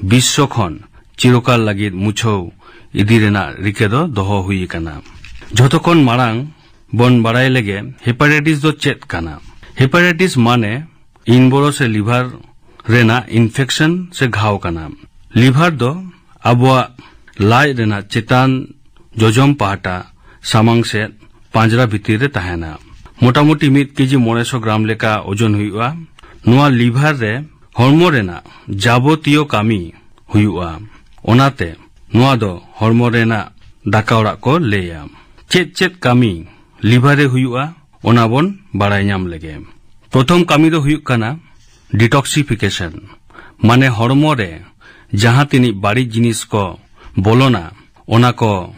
ᱵᱤᱥᱥᱚ ᱠᱷᱚᱱ ᱪᱤᱨᱚᱠᱟᱞ ᱞᱟᱹᱜᱤᱫ ᱢᱩᱪᱷᱟᱹᱣ ᱤᱫᱤ ᱨᱮᱱᱟᱜ ᱨᱤᱠᱟᱹ ᱫᱚ ᱫᱚᱦᱚ ᱦᱩᱭ ᱟᱠᱟᱱᱟ᱾ ᱡᱷᱚᱛᱚ ᱠᱷᱚᱱ ᱢᱟᱲᱟᱝ ᱵᱚᱱ ᱵᱟᱲᱟᱭ ᱞᱮᱜᱮ, ᱦᱮᱯᱟᱴᱟᱭᱴᱤᱥ ᱫᱚ ᱪᱮᱫ ᱠᱟᱱᱟ? ᱦᱮᱯᱟᱴᱟᱭᱴᱤᱥ ᱢᱟᱱᱮ ᱤᱱᱵᱚᱨᱚ ᱥᱮ ᱞᱤᱵᱷᱟᱨ ᱨᱮᱱᱟᱜ ᱤᱱᱯᱷᱮᱠᱥᱚᱱ ᱥᱮ ᱜᱷᱟᱣ ᱠᱟᱱᱟ᱾ ᱞᱤᱵᱷᱟᱨ ᱫᱚ ᱟᱵᱚᱣᱟᱜ ᱞᱟᱡ ᱨᱮᱱᱟᱜ ᱪᱮᱛᱟᱱ ᱡᱚᱡᱚᱢ ᱯᱟᱦᱴᱟ ᱥᱟᱢᱟᱝ ᱥᱮᱫ ᱯᱟᱸᱡᱽᱨᱟ ᱵᱷᱤᱛᱤᱨ ᱨᱮ ᱛᱟᱦᱮᱱᱟ᱾ ᱢᱚᱴᱟᱢᱩᱴᱤ ᱢᱤᱫ ᱠᱮᱡᱤ ᱢᱚᱬᱮ ᱥᱚ ᱜᱨᱟᱢ ᱞᱮᱠᱟ ᱳᱡᱚᱱ ᱦᱩᱭᱩᱜᱼᱟ᱾ ᱱᱚᱣᱟ ᱞᱤᱵᱷᱟᱨ ᱨᱮ ᱦᱚᱲᱢᱚ ᱨᱮᱱᱟᱜ ᱡᱟᱵᱚᱛᱤᱭᱚ ᱠᱟᱹᱢᱤ ᱦᱩᱭᱩᱜᱼᱟ᱾ ᱚᱱᱟᱛᱮ ᱱᱚᱣᱟ ᱫᱚ ᱦᱚᱲᱢᱚ ᱨᱮᱱᱟᱜ ᱫᱟᱠᱟ ᱚᱲᱟᱜ ᱠᱚ ᱞᱟᱹᱭᱟ᱾ ᱪᱮᱫ ᱪᱮᱫ ᱠᱟᱹᱢᱤ ᱞᱤᱵᱷᱟᱨ ᱨᱮ ᱦᱩᱭᱩᱜᱼᱟ, ᱚᱱᱟ ᱵᱚᱱ ᱵᱟᱲᱟᱭ ᱧᱟᱢ ᱞᱮᱜᱮ᱾ ᱯᱨᱚᱛᱷᱚᱢ ᱠᱟᱹᱢᱤ ᱫᱚ ᱦᱩᱭᱩᱜ ᱠᱟᱱᱟ detoxification, ᱢᱟᱱᱮ ᱦᱚᱲᱢᱚ ᱨᱮ ᱡᱟᱦᱟᱸ ᱛᱤᱱᱤᱡ ᱵᱟᱹᱲᱤᱡ ᱡᱤᱱᱤᱥ ᱠᱚ ᱵᱚᱞᱚᱱᱟ, ᱚᱱᱟ ᱠᱚ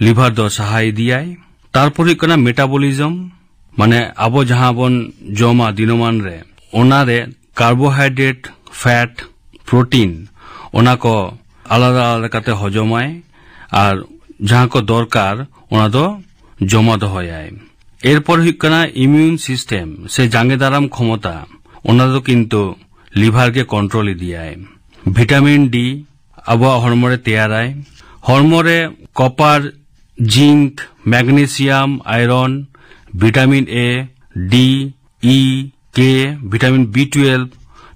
ᱞᱤᱵᱷᱟᱨ ᱫᱚ ᱥᱟᱦᱟ ᱤᱫᱤᱭᱟᱭ᱾ ᱛᱟᱨᱯᱚᱨ ᱦᱩᱭᱩᱜ ᱠᱟᱱᱟ metabolism, ᱢᱟᱱᱮ ᱟᱵᱚ ᱡᱟᱦᱟᱸ ᱵᱚᱱ ᱡᱚᱢᱟ ᱫᱤᱱᱟᱹᱢᱟᱱ ᱨᱮ, ᱚᱱᱟ ᱨᱮ ᱠᱟᱨᱵᱳᱦᱟᱭᱰᱨᱮᱴ, ᱯᱷᱮᱴ, ᱯᱨᱳᱴᱤᱱ, ᱚᱱᱟ ᱠᱚ ᱟᱞᱟᱫᱟ ᱟᱞᱟᱫᱟ ᱠᱟᱛᱮ ᱦᱚᱡᱚᱢᱟᱭ ᱟᱨ ᱡᱟᱦᱟᱸ ᱠᱚ ᱫᱚᱨᱠᱟᱨ, ᱚᱱᱟ ᱫᱚ ᱡᱚᱢᱟ ᱫᱚᱦᱚᱭᱟᱭ᱾ ᱮᱨᱯᱚᱨ ᱦᱩᱭᱩᱜ ᱠᱟᱱᱟ immune system ᱥᱮ ᱡᱟᱸᱜᱮ ᱫᱟᱨᱟᱢ ᱠᱷᱚᱢᱚᱛᱟ, ᱚᱱᱟ ᱫᱚ ᱠᱤᱱᱛᱩ ᱞᱤᱵᱷᱟᱨ ᱜᱮ ᱠᱚᱱᱴᱨᱳᱞ ᱤᱫᱤᱭᱟᱭ᱾ ᱵᱷᱤᱴᱟᱢᱤᱱ ᱰᱤ ᱟᱵᱚᱣᱟᱜ ᱦᱚᱲᱢᱚ ᱨᱮ ᱛᱮᱭᱟᱨᱟᱭ᱾ ᱦᱚᱲᱢᱚ ᱨᱮ copper, zinc, magnesium, iron, vitamin ᱮ, ᱰᱤ, ᱤ, ᱠᱮ, ᱵᱷᱤᱴᱟᱢᱤᱱ ᱵᱤ ᱴᱩᱭᱮᱞᱵᱷ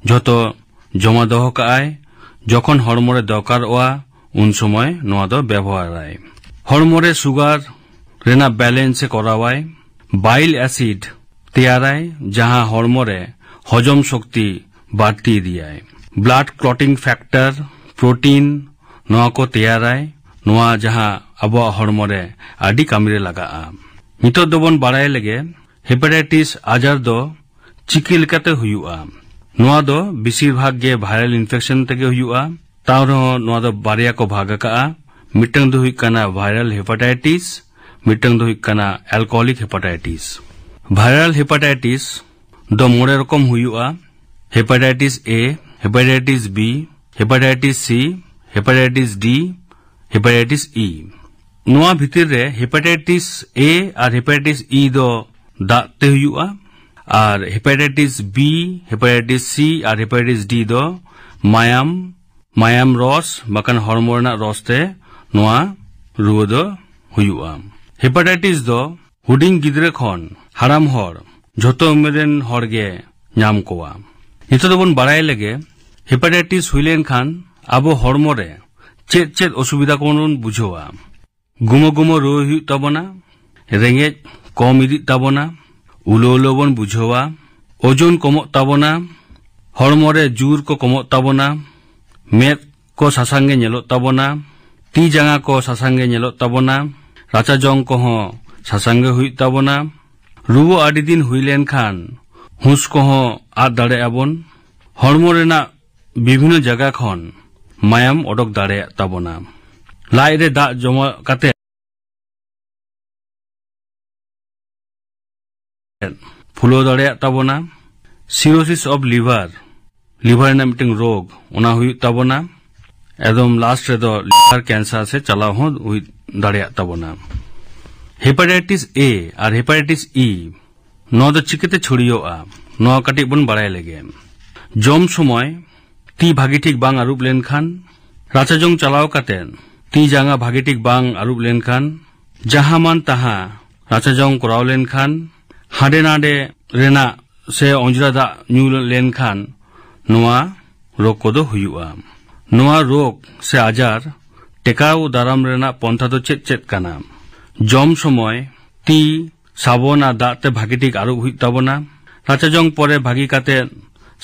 ᱡᱷᱚᱛᱚ ᱡᱚᱢᱟ ᱫᱚᱦᱚ ᱠᱟᱜᱼᱟᱭ᱾ ᱡᱚᱠᱷᱚᱱ ᱦᱚᱲᱢᱚ ᱨᱮ ᱫᱚᱨᱠᱟᱨᱚᱜᱼᱟ, ᱩᱱ ᱥᱚᱢᱚᱭ ᱱᱚᱣᱟ ᱫᱚ ᱵᱮᱵᱚᱦᱟᱨᱟᱭ᱾ ᱦᱚᱲᱢᱚ ᱨᱮ ᱥᱩᱜᱟᱨ ᱨᱮᱱᱟᱜ ᱵᱮᱞᱮᱱᱥ ᱮ ᱠᱚᱨᱟᱣᱟᱭ᱾ ᱵᱟᱭᱤᱞ ᱮᱥᱤᱰ ᱛᱮᱭᱟᱨᱟᱭ, ᱡᱟᱦᱟᱸ ᱦᱚᱲᱢᱚ ᱨᱮ ᱦᱚᱡᱚᱢ ᱥᱚᱠᱛᱤ ᱵᱟᱹᱲᱛᱤ ᱤᱫᱤᱭᱟᱭ᱾ ᱵᱞᱟᱰ ᱠᱞᱚᱴᱤᱝ ᱯᱷᱮᱠᱴᱟᱨ, ᱯᱨᱳᱴᱤᱱ, ᱱᱚᱣᱟ ᱠᱚ ᱛᱮᱭᱟᱨᱟᱭ, ᱱᱚᱣᱟ ᱡᱟᱦᱟᱸ ᱟᱵᱚᱣᱟᱜ ᱦᱚᱲᱢᱚ ᱨᱮ ᱟᱹᱰᱤ ᱠᱟᱹᱢᱤ ᱨᱮ ᱞᱟᱜᱟᱜᱼᱟ᱾ ᱱᱤᱛᱚᱜ ᱫᱚᱵᱚᱱ ᱵᱟᱲᱟᱭ ᱞᱮᱜᱮ, ᱦᱮᱯᱟᱴᱟᱭᱴᱤᱥ ᱟᱡᱟᱨ ᱫᱚ ᱪᱤᱠᱟᱹ ᱞᱮᱠᱟᱛᱮ ᱦᱩᱭᱩᱜᱼᱟ? ᱱᱚᱣᱟ ᱫᱚ ᱵᱮᱥᱤᱨ ᱵᱷᱟᱜᱽ ᱜᱮ ᱵᱷᱟᱭᱨᱟᱞ ᱤᱱᱯᱷᱮᱠᱥᱚᱱ ᱛᱮᱜᱮ ᱦᱩᱭᱩᱜᱼᱟ᱾ ᱛᱟᱣ ᱨᱮᱦᱚᱸ ᱱᱚᱣᱟ ᱫᱚ ᱵᱟᱨᱭᱟ ᱠᱚ ᱵᱷᱟᱜᱽ ᱟᱠᱟᱜᱼᱟ, ᱢᱤᱫᱴᱟᱝ ᱫᱚ ᱦᱩᱭᱩᱜ ᱠᱟᱱᱟ ᱵᱷᱟᱭᱨᱟᱞ ᱦᱮᱯᱟᱴᱟᱭᱴᱤᱥ, ᱢᱤᱫᱴᱟᱝ ᱫᱚ ᱦᱩᱭᱩᱜ ᱠᱟᱱᱟ ᱮᱞᱠᱳᱦᱚᱞᱤᱠ ᱦᱮᱯᱟᱴᱟᱭᱴᱤᱥ᱾ ᱵᱷᱟᱭᱨᱟᱞ ᱦᱮᱯᱟᱴᱟᱭᱴᱤᱥ ᱫᱚ ᱢᱚᱬᱮ ᱨᱚᱠᱚᱢ ᱦᱩᱭᱩᱜᱼᱟ: ᱦᱮᱯᱟᱴᱟᱭᱴᱤᱥ ᱮ, ᱦᱮᱯᱟᱴᱟᱭᱴᱤᱥ ᱵᱤ, ᱦᱮᱯᱟᱴᱟᱭᱴᱤᱥ ᱥᱤ, ᱦᱮᱯᱟᱴᱟᱭᱴᱤᱥ ᱰᱤ, ᱦᱮᱯᱟᱴᱟᱭᱴᱤᱥ ᱤ᱾ ᱱᱚᱣᱟ ᱵᱷᱤᱛᱤᱨ ᱨᱮ ᱦᱮᱯᱟᱴᱟᱭᱴᱤᱥ ᱮ ᱟᱨ ᱦᱮᱯᱟᱴᱟᱭᱴᱤᱥ ᱤ ᱫᱚ ᱫᱟᱜ ᱛᱮ ᱦᱩᱭᱩᱜᱼᱟ, ᱟᱨ ᱦᱮᱯᱟᱴᱟᱭᱴᱤᱥ ᱵᱤ, ᱦᱮᱯᱟᱴᱟᱭᱴᱤᱥ ᱥᱤ ᱟᱨ ᱦᱮᱯᱟᱴᱟᱭᱴᱤᱥ ᱰᱤ ᱫᱚ ᱢᱟᱭᱟᱢ, ᱢᱟᱭᱟᱢ ᱨᱚᱥ ᱵᱟᱠᱷᱟᱱ ᱦᱚᱲᱢᱚ ᱨᱮᱱᱟᱜ ᱨᱚᱥ ᱛᱮ ᱱᱚᱣᱟ ᱨᱩᱣᱟᱹ ᱫᱚ ᱦᱩᱭᱩᱜᱼᱟ᱾ ᱦᱮᱯᱟᱴᱟᱭᱴᱤᱥ ᱫᱚ ᱦᱩᱰᱤᱧ ᱜᱤᱫᱽᱨᱟᱹ ᱠᱷᱚᱱ ᱦᱟᱲᱟᱢ ᱦᱚᱲ, ᱡᱷᱚᱛᱚ ᱩᱢᱮᱨ ᱨᱮᱱ ᱦᱚᱲ ᱜᱮ ᱧᱟᱢ ᱠᱚᱣᱟ᱾ ᱱᱤᱛᱚᱜ ᱫᱚᱵᱚᱱ ᱵᱟᱲᱟᱭ ᱞᱮᱜᱮ, ᱦᱮᱯᱟᱴᱟᱭᱴᱤᱥ ᱦᱩᱭ ᱞᱮᱱᱠᱷᱟᱱ ᱟᱵᱚ ᱦᱚᱲᱢᱚ ᱨᱮ ᱪᱮᱫ ᱪᱮᱫ ᱚᱥᱩᱵᱤᱫᱷᱟ ᱠᱚᱵᱚᱱ ᱵᱩᱡᱷᱟᱹᱣᱟ? ᱜᱩᱢᱟᱹ ᱜᱩᱢᱟᱹ ᱨᱩᱣᱟᱹ ᱦᱩᱭᱩᱜ ᱛᱟᱵᱚᱱᱟ, ᱨᱮᱸᱜᱮᱡ ᱠᱚᱢ ᱤᱫᱤᱜ ᱛᱟᱵᱚᱱᱟ, ᱩᱞᱟᱹ ᱩᱞᱟᱹ ᱵᱚᱱ ᱵᱩᱡᱷᱟᱹᱣᱟ, ᱳᱡᱚᱱ ᱠᱚᱢᱚᱜ ᱛᱟᱵᱚᱱᱟ, ᱦᱚᱲᱢᱚ ᱨᱮ ᱡᱳᱨ ᱠᱚ ᱠᱚᱢᱚᱜ ᱛᱟᱵᱚᱱᱟ, ᱢᱮᱫ ᱠᱚ ᱥᱟᱥᱟᱝ ᱜᱮ ᱧᱮᱞᱚᱜ ᱛᱟᱵᱚᱱᱟ, ᱛᱤ ᱡᱟᱸᱜᱟ ᱠᱚ ᱥᱟᱥᱟᱝ ᱜᱮ ᱧᱮᱞᱚᱜ ᱛᱟᱵᱚᱱᱟ, ᱨᱟᱪᱟ ᱡᱚᱝ ᱠᱚᱦᱚᱸ ᱥᱟᱥᱟᱝ ᱜᱮ ᱦᱩᱭᱩᱜ ᱛᱟᱵᱚᱱᱟ᱾ ᱨᱩᱣᱟᱹ ᱟᱹᱰᱤ ᱫᱤᱱ ᱦᱩᱭ ᱞᱮᱱᱠᱷᱟᱱ ᱦᱩᱸᱥ ᱠᱚᱦᱚᱸ ᱟᱫ ᱫᱟᱲᱮᱭᱟᱜᱼᱟ ᱵᱚᱱ᱾ ᱦᱚᱲᱢᱚ ᱨᱮᱱᱟᱜ ᱵᱤᱵᱷᱤᱱᱱᱚ ᱡᱟᱭᱜᱟ ᱠᱷᱚᱱ ᱢᱟᱭᱟᱢ ᱚᱰᱚᱠ ᱫᱟᱲᱮᱭᱟᱜ ᱛᱟᱵᱚᱱᱟ᱾ ᱞᱟᱡ ᱨᱮ ᱫᱟᱜ ᱡᱚᱢᱟ ᱠᱟᱛᱮ ᱯᱷᱩᱞᱟᱹᱣ ᱫᱟᱲᱮᱭᱟᱜ ᱛᱟᱵᱚᱱᱟ᱾ ᱥᱤᱨᱳᱥᱤᱥ ᱚᱯᱷ ᱞᱤᱵᱷᱟᱨ, ᱞᱤᱵᱷᱟᱨ ᱨᱮᱱᱟᱜ ᱢᱤᱫᱴᱟᱝ ᱨᱳᱜᱽ, ᱚᱱᱟ ᱦᱩᱭᱩᱜ ᱛᱟᱵᱚᱱᱟ᱾ ᱮᱠᱫᱚᱢ ᱞᱟᱥᱴ ᱨᱮᱫᱚ ᱞᱤᱵᱷᱟᱨ ᱠᱮᱱᱥᱟᱨ ᱥᱮ ᱪᱟᱞᱟᱣ ᱦᱚᱸ ᱦᱩᱭ ᱫᱟᱲᱮᱭᱟᱜ ᱛᱟᱵᱚᱱᱟ᱾ ᱦᱮᱯᱟᱴᱟᱭᱴᱤᱥ ᱮ ᱟᱨ ᱦᱮᱯᱟᱴᱟᱭᱴᱤᱥ ᱤ, ᱱᱚᱣᱟ ᱫᱚ ᱪᱤᱠᱟᱹᱛᱮ ᱪᱷᱩᱲᱭᱟᱹᱜᱼᱟ, ᱱᱚᱣᱟ ᱠᱟᱹᱴᱤᱡ ᱵᱚᱱ ᱵᱟᱲᱟᱭ ᱞᱮᱜᱮ᱾ ᱡᱚᱢ ᱥᱚᱢᱚᱭ ᱛᱤ ᱵᱷᱟᱹᱜᱤ ᱴᱷᱤᱠ ᱵᱟᱝ ᱟᱹᱨᱩᱵ ᱞᱮᱱᱠᱷᱟᱱ, ᱨᱟᱪᱟ ᱡᱚᱝ ᱪᱟᱞᱟᱣ ᱠᱟᱛᱮ ᱛᱤ ᱡᱟᱸᱜᱟ ᱵᱷᱟᱜᱮ ᱴᱷᱤᱠ ᱵᱟᱝ ᱟᱹᱨᱩᱵ ᱞᱮᱱᱠᱷᱟᱱ, ᱡᱟᱦᱟᱸ ᱢᱟᱱ ᱛᱟᱦᱟᱸ ᱨᱟᱪᱟ ᱡᱚᱝ ᱠᱚᱨᱟᱣ ᱞᱮᱱᱠᱷᱟᱱ, ᱦᱟᱸᱰᱮ ᱱᱟᱰᱮ ᱨᱮᱱᱟᱜ ᱥᱮ ᱚᱸᱡᱽᱨᱟ ᱫᱟᱜ ᱧᱩ ᱞᱮᱱᱠᱷᱟᱱ ᱱᱚᱣᱟ ᱨᱳᱜᱽ ᱠᱚᱫᱚ ᱦᱩᱭᱩᱜᱼᱟ᱾ ᱱᱚᱣᱟ ᱨᱳᱜᱽ ᱥᱮ ᱟᱡᱟᱨ ᱴᱮᱠᱟᱣ ᱫᱟᱨᱟᱢ ᱨᱮᱱᱟᱜ ᱯᱚᱱᱛᱷᱟ ᱫᱚ ᱪᱮᱫ ᱪᱮᱫ ᱠᱟᱱᱟ? ᱡᱚᱢ ᱥᱚᱢᱚᱭ ᱛᱤ ᱥᱟᱵᱚᱱ ᱟᱨ ᱫᱟᱜ ᱛᱮ ᱵᱷᱟᱹᱜᱤ ᱴᱷᱤᱠ ᱟᱹᱨᱩᱵ ᱦᱩᱭᱩᱜ ᱛᱟᱵᱚᱱᱟ᱾ ᱨᱟᱪᱟ ᱡᱚᱝ ᱯᱚᱨᱮ ᱵᱷᱟᱹᱜᱤ ᱠᱟᱛᱮ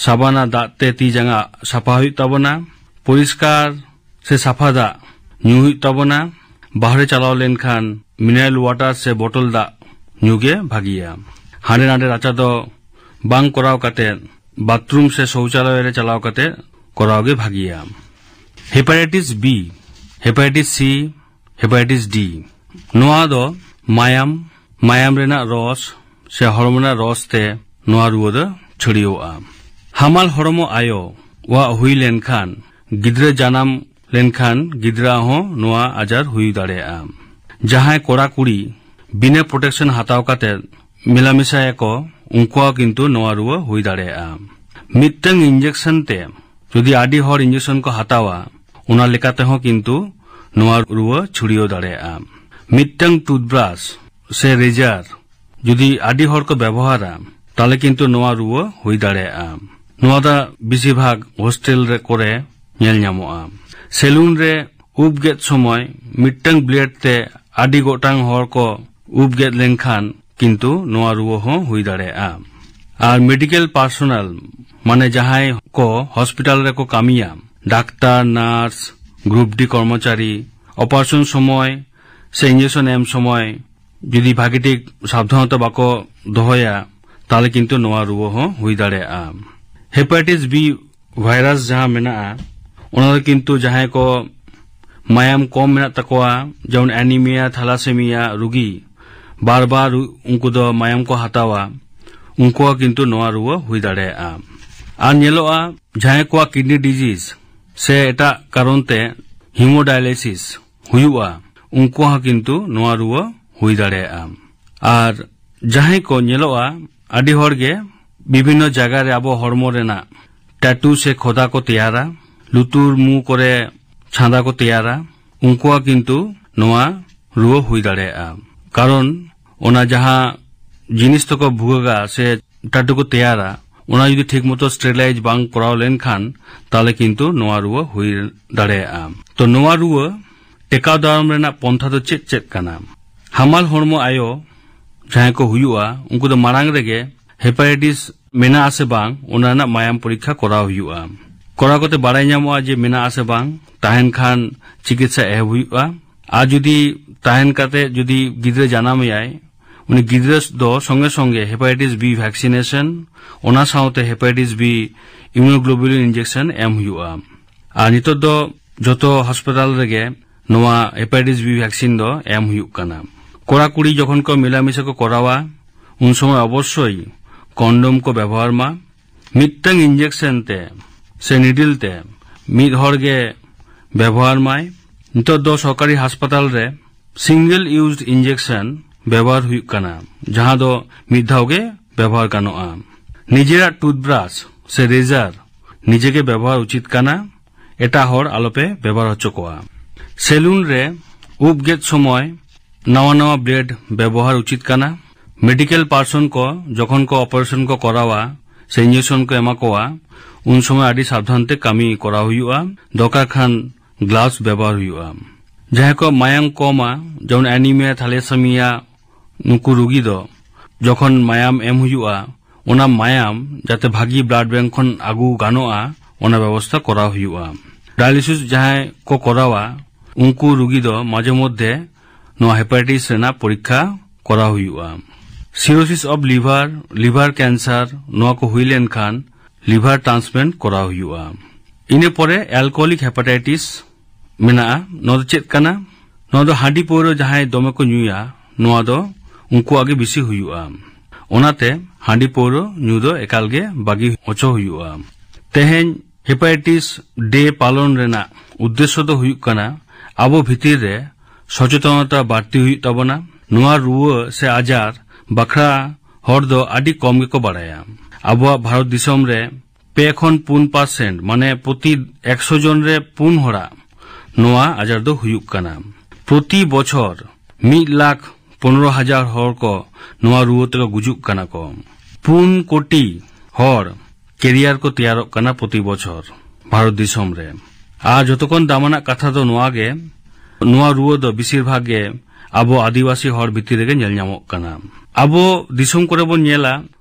ᱥᱟᱵᱚᱱ ᱟᱨ ᱫᱟᱜ ᱛᱮ ᱛᱤ ᱡᱟᱸᱜᱟ ᱥᱟᱯᱷᱟ ᱦᱩᱭᱩᱜ ᱛᱟᱵᱚᱱᱟ᱾ ᱯᱚᱨᱤᱥᱠᱟᱨ ᱥᱮ ᱥᱟᱯᱷᱟ ᱫᱟᱜ ᱧᱩ ᱦᱩᱭᱩᱜ ᱛᱟᱵᱚᱱᱟ᱾ ᱵᱟᱦᱨᱮ ᱪᱟᱞᱟᱣ ᱞᱮᱱᱠᱷᱟᱱ mineral water ᱥᱮ ᱵᱚᱴᱚᱞ ᱫᱟᱜ ᱧᱩ ᱜᱮ ᱵᱷᱟᱹᱜᱤᱭᱟ᱾ ᱦᱟᱸᱰᱮ ᱱᱟᱰᱮ ᱨᱟᱪᱟ ᱫᱚ ᱵᱟᱝ ᱠᱚᱨᱟᱣ ᱠᱟᱛᱮ ᱵᱟᱛᱷᱨᱩᱢ ᱥᱮ ᱥᱳᱪᱟᱞᱚᱭ ᱨᱮ ᱪᱟᱞᱟᱣ ᱠᱟᱛᱮ ᱠᱚᱨᱟᱣ ᱜᱮ ᱵᱷᱟᱹᱜᱤᱭᱟ᱾ ᱦᱮᱯᱟᱴᱟᱭᱴᱤᱥ B, ᱦᱮᱯᱟᱴᱟᱭᱴᱤᱥ C, ᱦᱮᱯᱟᱴᱟᱭᱴᱤᱥ D, ᱱᱚᱣᱟ ᱫᱚ ᱢᱟᱭᱟᱢ, ᱢᱟᱭᱟᱢ ᱨᱮᱱᱟᱜ ᱨᱚᱥ ᱥᱮ ᱦᱚᱲᱢᱚ ᱨᱮᱱᱟᱜ ᱨᱚᱥ ᱛᱮ ᱱᱚᱣᱟ ᱨᱩᱣᱟᱹ ᱫᱚ ᱪᱷᱟᱹᱲᱭᱟᱹᱣᱜᱼᱟ᱾ ᱦᱟᱢᱟᱞ ᱦᱚᱲᱢᱚ ᱟᱭᱳᱣᱟᱜ ᱦᱩᱭ ᱞᱮᱱᱠᱷᱟᱱ, ᱜᱤᱫᱽᱨᱟᱹ ᱡᱟᱱᱟᱢ ᱞᱮᱱᱠᱷᱟᱱ ᱜᱤᱫᱽᱨᱟᱹ ᱦᱚᱸ ᱱᱚᱣᱟ ᱟᱡᱟᱨ ᱦᱩᱭ ᱫᱟᱲᱮᱭᱟᱜᱼᱟ᱾ ᱡᱟᱦᱟᱸᱭ ᱠᱚᱲᱟ ᱠᱩᱲᱤ ᱵᱤᱱᱟᱹ ᱯᱨᱚᱴᱮᱠᱥᱚᱱ ᱦᱟᱛᱟᱣ ᱠᱟᱛᱮ ᱢᱮᱞᱟᱢᱮᱥᱟᱭᱟᱠᱚ, ᱩᱱᱠᱩᱣᱟᱜ ᱠᱤᱱᱛᱩ ᱱᱚᱣᱟ ᱨᱩᱣᱟᱹ ᱦᱩᱭ ᱫᱟᱲᱮᱭᱟᱜᱼᱟ᱾ ᱢᱤᱫᱴᱟᱝ ᱤᱧᱡᱮᱠᱥᱚᱱ ᱛᱮ ᱡᱩᱫᱤ ᱟᱹᱰᱤ ᱦᱚᱲ ᱤᱧᱡᱮᱠᱥᱚᱱ ᱠᱚ ᱦᱟᱛᱟᱣᱟ, ᱚᱱᱟ ᱞᱮᱠᱟ ᱛᱮᱦᱚᱸ ᱠᱤᱱᱛᱩ ᱱᱚᱣᱟ ᱨᱩᱣᱟᱹ ᱪᱷᱩᱲᱭᱟᱹᱣ ᱫᱟᱲᱮᱭᱟᱜᱼᱟ᱾ ᱢᱤᱫᱴᱟᱝ ᱴᱩᱛᱷᱵᱨᱟᱥ ᱥᱮ ᱨᱮᱡᱟᱨ ᱡᱩᱫᱤ ᱟᱹᱰᱤ ᱦᱚᱲ ᱠᱚ ᱵᱮᱵᱚᱦᱟᱨᱟ, ᱛᱟᱦᱞᱮ ᱠᱤᱱᱛᱩ ᱱᱚᱣᱟ ᱨᱩᱣᱟᱹ ᱦᱩᱭ ᱫᱟᱲᱮᱭᱟᱜᱼᱟ᱾ ᱱᱚᱣᱟ ᱫᱚ ᱵᱮᱥᱤᱨ ᱵᱷᱟᱜᱽ ᱦᱳᱥᱴᱮᱞ ᱨᱮ ᱠᱚᱨᱮ ᱧᱮᱞ ᱧᱟᱢᱚᱜᱼᱟ᱾ ᱥᱮᱞᱩᱱ ᱨᱮ ᱩᱵ ᱜᱮᱫ ᱥᱚᱢᱚᱭ ᱢᱤᱫᱴᱟᱝ ᱵᱞᱮᱰ ᱛᱮ ᱟᱹᱰᱤ ᱜᱚᱴᱟᱝ ᱦᱚᱲ ᱠᱚ ᱩᱵ ᱜᱮᱫ ᱞᱮᱱᱠᱷᱟᱱ ᱠᱤᱱᱛᱩ ᱱᱚᱣᱟ ᱨᱩᱣᱟᱹ ᱦᱚᱸ ᱦᱩᱭ ᱫᱟᱲᱮᱭᱟᱜᱼᱟ᱾ ᱟᱨ ᱢᱮᱰᱤᱠᱮᱞ ᱯᱟᱨᱥᱚᱱᱟᱞ, ᱢᱟᱱᱮ ᱡᱟᱦᱟᱸᱭ ᱠᱚ ᱦᱚᱥᱯᱤᱴᱟᱞ ᱨᱮᱠᱚ ᱠᱟᱹᱢᱤᱭᱟ, ᱰᱟᱠᱛᱟᱨ, ᱱᱟᱨᱥ, ᱜᱨᱩᱯ ᱰᱤ ᱠᱚᱨᱢᱚᱪᱟᱨᱤ, ᱚᱯᱟᱨᱮᱥᱚᱱ ᱥᱚᱢᱚᱭ ᱥᱮ ᱤᱧᱡᱮᱠᱥᱚᱱ ᱮᱢ ᱥᱚᱢᱚᱭ ᱡᱩᱫᱤ ᱵᱷᱟᱜᱮ ᱴᱷᱤᱠ ᱥᱟᱵᱫᱷᱟᱱᱚᱛᱟ ᱵᱟᱠᱚ ᱫᱚᱦᱚᱭᱟ, ᱛᱟᱦᱞᱮ ᱠᱤᱱᱛᱩ ᱱᱚᱣᱟ ᱨᱩᱣᱟᱹ ᱦᱚᱸ ᱦᱩᱭ ᱫᱟᱲᱮᱭᱟᱜᱼᱟ᱾ ᱦᱮᱯᱟᱴᱟᱭᱴᱤᱥ B ᱵᱷᱟᱭᱨᱟᱥ ᱡᱟᱦᱟᱸ ᱢᱮᱱᱟᱜᱼᱟ, ᱚᱱᱟ ᱫᱚ ᱠᱤᱱᱛᱩ ᱡᱟᱦᱟᱸᱭ ᱠᱚ ᱢᱟᱭᱟᱢ ᱠᱚᱢ ᱢᱮᱱᱟᱜ ᱛᱟᱠᱚᱣᱟ, ᱡᱮᱢᱚᱱ ᱮᱱᱤᱢᱤᱭᱟ, ᱛᱷᱟᱞᱟᱥᱮᱢᱤᱭᱟ ᱨᱩᱜᱤ, ᱵᱟᱨ ᱵᱟᱨ ᱩᱱᱠᱩ ᱫᱚ ᱢᱟᱭᱟᱢ ᱠᱚ ᱦᱟᱛᱟᱣᱟ, ᱩᱱᱠᱩ ᱦᱚᱸ ᱠᱤᱱᱛᱩ ᱱᱚᱣᱟ ᱨᱩᱣᱟᱹ ᱦᱩᱭ ᱫᱟᱲᱮᱭᱟᱜᱼᱟ᱾ ᱟᱨ ᱧᱮᱞᱚᱜᱼᱟ, ᱡᱟᱦᱟᱸᱭ ᱠᱚᱣᱟᱜ ᱠᱤᱰᱱᱤ ᱰᱤᱡᱤᱡᱽ ᱥᱮ ᱮᱴᱟᱜ ᱠᱟᱨᱚᱱ ᱛᱮ ᱦᱤᱢᱳᱰᱟᱭᱟᱞᱤᱥᱤᱥ ᱦᱩᱭᱩᱜᱼᱟ, ᱩᱱᱠᱩ ᱦᱚᱸ ᱠᱤᱱᱛᱩ ᱱᱚᱣᱟ ᱨᱩᱣᱟᱹ ᱦᱩᱭ ᱫᱟᱲᱮᱭᱟᱜᱼᱟ᱾ ᱟᱨ ᱡᱟᱦᱟᱸᱭ ᱠᱚ ᱧᱮᱞᱚᱜᱼᱟ, ᱟᱹᱰᱤ ᱦᱚᱲ ᱜᱮ ᱵᱤᱵᱷᱤᱱᱱᱚ ᱡᱟᱭᱜᱟ ᱨᱮ ᱟᱵᱚ ᱦᱚᱲᱢᱚ ᱨᱮᱱᱟᱜ ᱴᱮᱴᱩ ᱥᱮ ᱠᱷᱚᱫᱟ ᱠᱚ ᱛᱮᱭᱟᱨᱟ, ᱞᱩᱛᱩᱨ ᱢᱩ ᱠᱚᱨᱮ ᱪᱷᱟᱸᱫᱟ ᱠᱚ ᱛᱮᱭᱟᱨᱟ, ᱩᱱᱠᱩᱣᱟᱜ ᱠᱤᱱᱛᱩ ᱱᱚᱣᱟ ᱨᱩᱣᱟᱹ ᱦᱩᱭ ᱫᱟᱲᱮᱭᱟᱜᱼᱟ᱾ ᱠᱟᱨᱚᱱ ᱚᱱᱟ ᱡᱟᱦᱟᱸ ᱡᱤᱱᱤᱥ ᱛᱮᱠᱚ ᱵᱷᱩᱜᱟᱹᱜᱟ ᱥᱮ ᱴᱟᱴᱩ ᱠᱚ ᱛᱮᱭᱟᱨᱟ, ᱚᱱᱟ ᱡᱩᱫᱤ ᱴᱷᱤᱠ ᱢᱚᱛᱚ ᱥᱴᱮᱨᱤᱞᱟᱭᱤᱡ ᱵᱟᱝ ᱠᱚᱨᱟᱣ ᱞᱮᱱᱠᱷᱟᱱ, ᱛᱟᱦᱞᱮ ᱠᱤᱱᱛᱩ ᱱᱚᱣᱟ ᱨᱩᱣᱟᱹ ᱦᱩᱭ ᱫᱟᱲᱮᱭᱟᱜᱼᱟ᱾ ᱛᱚ, ᱱᱚᱣᱟ ᱨᱩᱣᱟᱹ ᱴᱮᱠᱟᱣ ᱫᱟᱨᱟᱢ ᱨᱮᱱᱟᱜ ᱯᱚᱱᱛᱷᱟ ᱫᱚ ᱪᱮᱫ ᱪᱮᱫ ᱠᱟᱱᱟ? ᱦᱟᱢᱟᱞ ᱦᱚᱲᱢᱚ ᱟᱭᱳ ᱡᱟᱦᱟᱸᱭ ᱠᱚ ᱦᱩᱭᱩᱜᱼᱟ, ᱩᱱᱠᱩ ᱫᱚ ᱢᱟᱲᱟᱝ ᱨᱮᱜᱮ ᱦᱮᱯᱟᱴᱟᱭᱴᱤᱥ ᱢᱮᱱᱟᱜᱼᱟ ᱥᱮ ᱵᱟᱝ, ᱚᱱᱟ ᱨᱮᱱᱟᱜ ᱢᱟᱭᱟᱢ ᱯᱚᱨᱤᱠᱠᱷᱟ ᱠᱚᱨᱟᱣ ᱦᱩᱭᱩᱜᱼᱟ᱾ ᱠᱚᱨᱟᱣ ᱠᱟᱛᱮ ᱵᱟᱲᱟᱭ ᱧᱟᱢᱚᱜᱼᱟ ᱡᱮ ᱢᱮᱱᱟᱜᱼᱟ ᱥᱮ ᱵᱟᱝ᱾ ᱛᱟᱦᱮᱱ ᱠᱷᱟᱱ ᱪᱤᱠᱤᱛᱥᱟ ᱮᱦᱚᱵ ᱦᱩᱭᱩᱜᱼᱟ᱾ ᱟᱨ ᱡᱩᱫᱤ ᱛᱟᱦᱮᱱ ᱠᱟᱛᱮ ᱡᱩᱫᱤ ᱜᱤᱫᱽᱨᱟᱹ ᱡᱟᱱᱟᱢ ᱮᱭᱟᱭ, ᱩᱱᱤ ᱜᱤᱫᱽᱨᱟᱹ ᱫᱚ ᱥᱚᱸᱜᱮ ᱥᱚᱸᱜᱮ ᱦᱮᱯᱟᱴᱟᱭᱴᱤᱥ ᱵᱤ ᱵᱷᱮᱠᱥᱤᱱᱮᱥᱚᱱ, ᱚᱱᱟ ᱥᱟᱶᱛᱮ ᱦᱮᱯᱟᱴᱟᱭᱴᱤᱥ ᱵᱤ ᱤᱢᱤᱭᱩᱱᱳᱜᱞᱳᱵᱩᱞᱤᱱ ᱤᱱᱡᱮᱠᱥᱚᱱ ᱮᱢ ᱦᱩᱭᱩᱜᱼᱟ᱾ ᱟᱨ ᱱᱤᱛᱚᱜ ᱫᱚ ᱡᱚᱛᱚ ᱦᱟᱥᱯᱟᱛᱟᱞ ᱨᱮᱜᱮ ᱱᱚᱣᱟ ᱦᱮᱯᱟᱴᱟᱭᱴᱤᱥ ᱵᱤ ᱵᱷᱮᱠᱥᱤᱱ ᱫᱚ ᱮᱢ ᱦᱩᱭᱩᱜ ᱠᱟᱱᱟ᱾ ᱠᱚᱲᱟ ᱠᱩᱲᱤ ᱡᱚᱠᱷᱚᱱ ᱠᱚ ᱢᱮᱞᱟᱢᱤᱥᱟ ᱠᱚ ᱠᱚᱨᱟᱣᱟ, ᱩᱱ ᱥᱚᱢᱚᱭ ᱚᱵᱚᱥᱥᱳᱭ ᱠᱚᱱᱰᱚᱢ ᱠᱚ ᱵᱮᱵᱚᱦᱟᱨ ᱢᱟ᱾ ᱢᱤᱫᱴᱟᱝ ᱤᱱᱡᱮᱠᱥᱚᱱ ᱛᱮ ᱥᱮ ᱱᱤᱰᱤᱞ ᱛᱮ ᱢᱤᱫ ᱦᱚᱲ ᱜᱮ ᱵᱮᱵᱚᱦᱟᱨ ᱢᱟᱭ᱾ ᱱᱤᱛᱚᱜ ᱫᱚ ᱥᱚᱨᱠᱟᱨᱤ ᱦᱟᱥᱯᱟᱛᱟᱞ ᱨᱮ ᱥᱤᱝᱜᱮᱞ ᱤᱭᱩᱡᱰ ᱤᱱᱡᱮᱠᱥᱚᱱ ᱵᱮᱵᱚᱦᱟᱨ ᱦᱩᱭᱩᱜ ᱠᱟᱱᱟ, ᱡᱟᱦᱟᱸ ᱫᱚ ᱢᱤᱫ ᱫᱷᱟᱣ ᱜᱮ ᱵᱮᱵᱚᱦᱟᱨ ᱜᱟᱱᱚᱜᱼᱟ᱾ ᱱᱤᱡᱮᱨᱟᱜ ᱴᱩᱛᱷᱵᱨᱟᱥ ᱥᱮ ᱨᱮᱡᱟᱨ ᱱᱤᱡᱮ ᱜᱮ ᱵᱮᱵᱚᱦᱟᱨ ᱩᱪᱤᱛ ᱠᱟᱱᱟ, ᱮᱴᱟᱜ ᱦᱚᱲ ᱟᱞᱚᱯᱮ ᱵᱮᱵᱚᱦᱟᱨ ᱦᱚᱪᱚ ᱠᱚᱣᱟ᱾ ᱥᱮᱞᱩᱱ ᱨᱮ ᱩᱵ ᱜᱮᱫ ᱥᱚᱢᱚᱭ ᱱᱟᱣᱟ ᱱᱟᱣᱟ ᱵᱞᱮᱰ ᱵᱮᱵᱚᱦᱟᱨ ᱩᱪᱤᱛ ᱠᱟᱱᱟ᱾ ᱢᱮᱰᱤᱠᱮᱞ ᱯᱟᱨᱥᱚᱱ ᱠᱚ ᱡᱚᱠᱷᱚᱱ ᱠᱚ ᱚᱯᱟᱨᱮᱥᱚᱱ ᱠᱚ ᱠᱚᱨᱟᱣᱟ ᱥᱮ ᱤᱧᱡᱮᱠᱥᱚᱱ ᱠᱚ ᱮᱢᱟ ᱠᱚᱣᱟ, ᱩᱱ ᱥᱚᱢᱚᱭ ᱟᱹᱰᱤ ᱥᱟᱵᱫᱷᱟᱱ ᱛᱮ ᱠᱟᱹᱢᱤ ᱠᱚᱨᱟᱣ ᱦᱩᱭᱩᱜᱼᱟ᱾ ᱫᱚᱨᱠᱟᱨ ᱠᱷᱟᱱ ᱜᱞᱟᱵᱷᱥ ᱵᱮᱵᱚᱦᱟᱨ ᱦᱩᱭᱩᱜᱼᱟ᱾ ᱡᱟᱦᱟᱸᱭ ᱠᱚ ᱢᱟᱭᱟᱢ ᱠᱚᱢᱟ, ᱡᱮᱢᱚᱱ ᱮᱱᱤᱢᱤᱭᱟ, ᱛᱷᱟᱞᱮᱥᱮᱢᱤᱭᱟ, ᱱᱩᱠᱩ ᱨᱩᱜᱤ ᱫᱚ ᱡᱚᱠᱷᱚᱱ ᱢᱟᱭᱟᱢ ᱮᱢ ᱦᱩᱭᱩᱜᱼᱟ, ᱚᱱᱟ ᱢᱟᱭᱟᱢ ᱡᱟᱛᱮ ᱵᱷᱟᱹᱜᱤ ᱵᱞᱟᱰ ᱵᱮᱝᱠ ᱠᱷᱚᱱ ᱟᱹᱜᱩ ᱜᱟᱱᱚᱜᱼᱟ, ᱚᱱᱟ ᱵᱮᱵᱚᱥᱛᱷᱟ ᱠᱚᱨᱟᱣ ᱦᱩᱭᱩᱜᱼᱟ᱾ ᱰᱟᱭᱟᱞᱤᱥᱤᱥ ᱡᱟᱦᱟᱸᱭ ᱠᱚ ᱠᱚᱨᱟᱣᱟ, ᱩᱱᱠᱩ ᱨᱩᱜᱤ ᱫᱚ ᱢᱟᱡᱷᱮ ᱢᱚᱫᱽᱫᱷᱮ ᱱᱚᱣᱟ ᱦᱮᱯᱟᱴᱟᱭᱴᱤᱥ ᱨᱮᱱᱟᱜ ᱯᱚᱨᱤᱠᱠᱷᱟ ᱠᱚᱨᱟᱣ ᱦᱩᱭᱩᱜᱼᱟ᱾ ᱥᱤᱨᱳᱥᱤᱥ ᱚᱯᱷ ᱞᱤᱵᱷᱟᱨ, ᱞᱤᱵᱷᱟᱨ ᱠᱮᱱᱥᱟᱨ, ᱱᱚᱣᱟ ᱠᱚ ᱦᱩᱭ ᱞᱮᱱᱠᱷᱟᱱ ᱞᱤᱵᱷᱟᱨ ᱴᱨᱟᱱᱥᱯᱞᱟᱱᱴ ᱠᱚᱨᱟᱣ ᱦᱩᱭᱩᱜᱼᱟ᱾ ᱤᱱᱟᱹ ᱯᱚᱨᱮ ᱮᱞᱠᱳᱦᱚᱞᱤᱠ ᱦᱮᱯᱟᱴᱟᱭᱴᱤᱥ ᱢᱮᱱᱟᱜᱼᱟ᱾ ᱱᱚᱣᱟ ᱫᱚ ᱪᱮᱫ ᱠᱟᱱᱟ? ᱱᱚᱣᱟ ᱫᱚ ᱦᱟᱺᱰᱤ ᱯᱟᱹᱣᱨᱟᱹ ᱡᱟᱦᱟᱸᱭ ᱫᱚᱢᱮ ᱠᱚ ᱧᱩᱭᱟ, ᱱᱚᱣᱟ ᱫᱚ ᱩᱱᱠᱩᱣᱟᱜ ᱜᱮ ᱵᱮᱥᱤ ᱦᱩᱭᱩᱜᱼᱟ᱾ ᱚᱱᱟᱛᱮ ᱦᱟᱺᱰᱤ ᱯᱟᱹᱣᱨᱟᱹ ᱧᱩ ᱫᱚ ᱮᱠᱟᱞ ᱜᱮ ᱵᱟᱹᱜᱤ ᱦᱚᱪᱚ ᱦᱩᱭᱩᱜᱼᱟ᱾ ᱛᱮᱦᱮᱧ ᱦᱮᱯᱟᱴᱟᱭᱴᱤᱥ ᱰᱮ ᱯᱟᱞᱚᱱ ᱨᱮᱱᱟᱜ ᱩᱫᱽᱫᱮᱥᱥᱚ ᱫᱚ ᱦᱩᱭᱩᱜ ᱠᱟᱱᱟ, ᱟᱵᱚ ᱵᱷᱤᱛᱤᱨ ᱨᱮ ᱥᱚᱪᱮᱛᱚᱱᱚᱛᱟ ᱵᱟᱹᱲᱛᱤ ᱦᱩᱭᱩᱜ ᱛᱟᱵᱚᱱᱟ᱾ ᱱᱚᱣᱟ ᱨᱩᱣᱟᱹ ᱥᱮ ᱟᱡᱟᱨ ᱵᱟᱠᱷᱨᱟ ᱦᱚᱲ ᱫᱚ ᱟᱹᱰᱤ ᱠᱚᱢ ᱜᱮᱠᱚ ᱵᱟᱲᱟᱭᱟ᱾ ᱟᱵᱚᱣᱟᱜ ᱵᱷᱟᱨᱚᱛ ᱫᱤᱥᱚᱢ ᱨᱮ ᱯᱮ ᱠᱷᱚᱱ ᱯᱩᱱ ᱯᱟᱨᱥᱮᱱᱴ, ᱢᱟᱱᱮ ᱯᱨᱚᱛᱤ ᱮᱠᱥᱚ ᱡᱚᱱ ᱨᱮ ᱯᱩᱱ ᱦᱚᱲᱟᱜ ᱱᱚᱣᱟ ᱟᱡᱟᱨ ᱫᱚ ᱦᱩᱭᱩᱜ ᱠᱟᱱᱟ᱾ ᱯᱨᱚᱛᱤ ᱵᱚᱪᱷᱚᱨ ᱢᱤᱫ ᱞᱟᱠᱷ ᱯᱚᱱᱨᱚ ᱦᱟᱡᱟᱨ ᱦᱚᱲ ᱠᱚ ᱱᱚᱣᱟ ᱨᱩᱣᱟᱹ ᱛᱮᱠᱚ ᱜᱩᱡᱩᱜ ᱠᱟᱱᱟ ᱠᱚ᱾ ᱯᱩᱱ ᱠᱳᱴᱤ ᱦᱚᱲ ᱠᱮᱨᱤᱭᱟᱨ ᱠᱚ ᱛᱮᱭᱟᱨᱚᱜ ᱠᱟᱱᱟ ᱯᱨᱚᱛᱤ ᱵᱚᱪᱷᱚᱨ ᱵᱷᱟᱨᱚᱛ ᱫᱤᱥᱚᱢ ᱨᱮ᱾ ᱟᱨ ᱡᱚᱛᱚ ᱠᱷᱚᱱ ᱫᱟᱢᱟᱱᱟᱜ ᱠᱟᱛᱷᱟ ᱫᱚ ᱱᱚᱣᱟ ᱜᱮ, ᱱᱚᱣᱟ ᱨᱩᱣᱟᱹ ᱫᱚ ᱵᱮᱥᱤᱨ ᱵᱷᱟᱜᱽ ᱜᱮ ᱟᱵᱚ ᱟᱹᱫᱤᱵᱟᱹᱥᱤ ᱦᱚᱲ ᱵᱷᱤᱛᱤᱨ ᱨᱮᱜᱮ ᱧᱮᱞ ᱧᱟᱢᱚᱜ ᱠᱟᱱᱟ᱾ ᱟᱵᱚ ᱫᱤᱥᱚᱢ ᱠᱚᱨᱮ ᱵᱚᱱ ᱧᱮᱞᱟ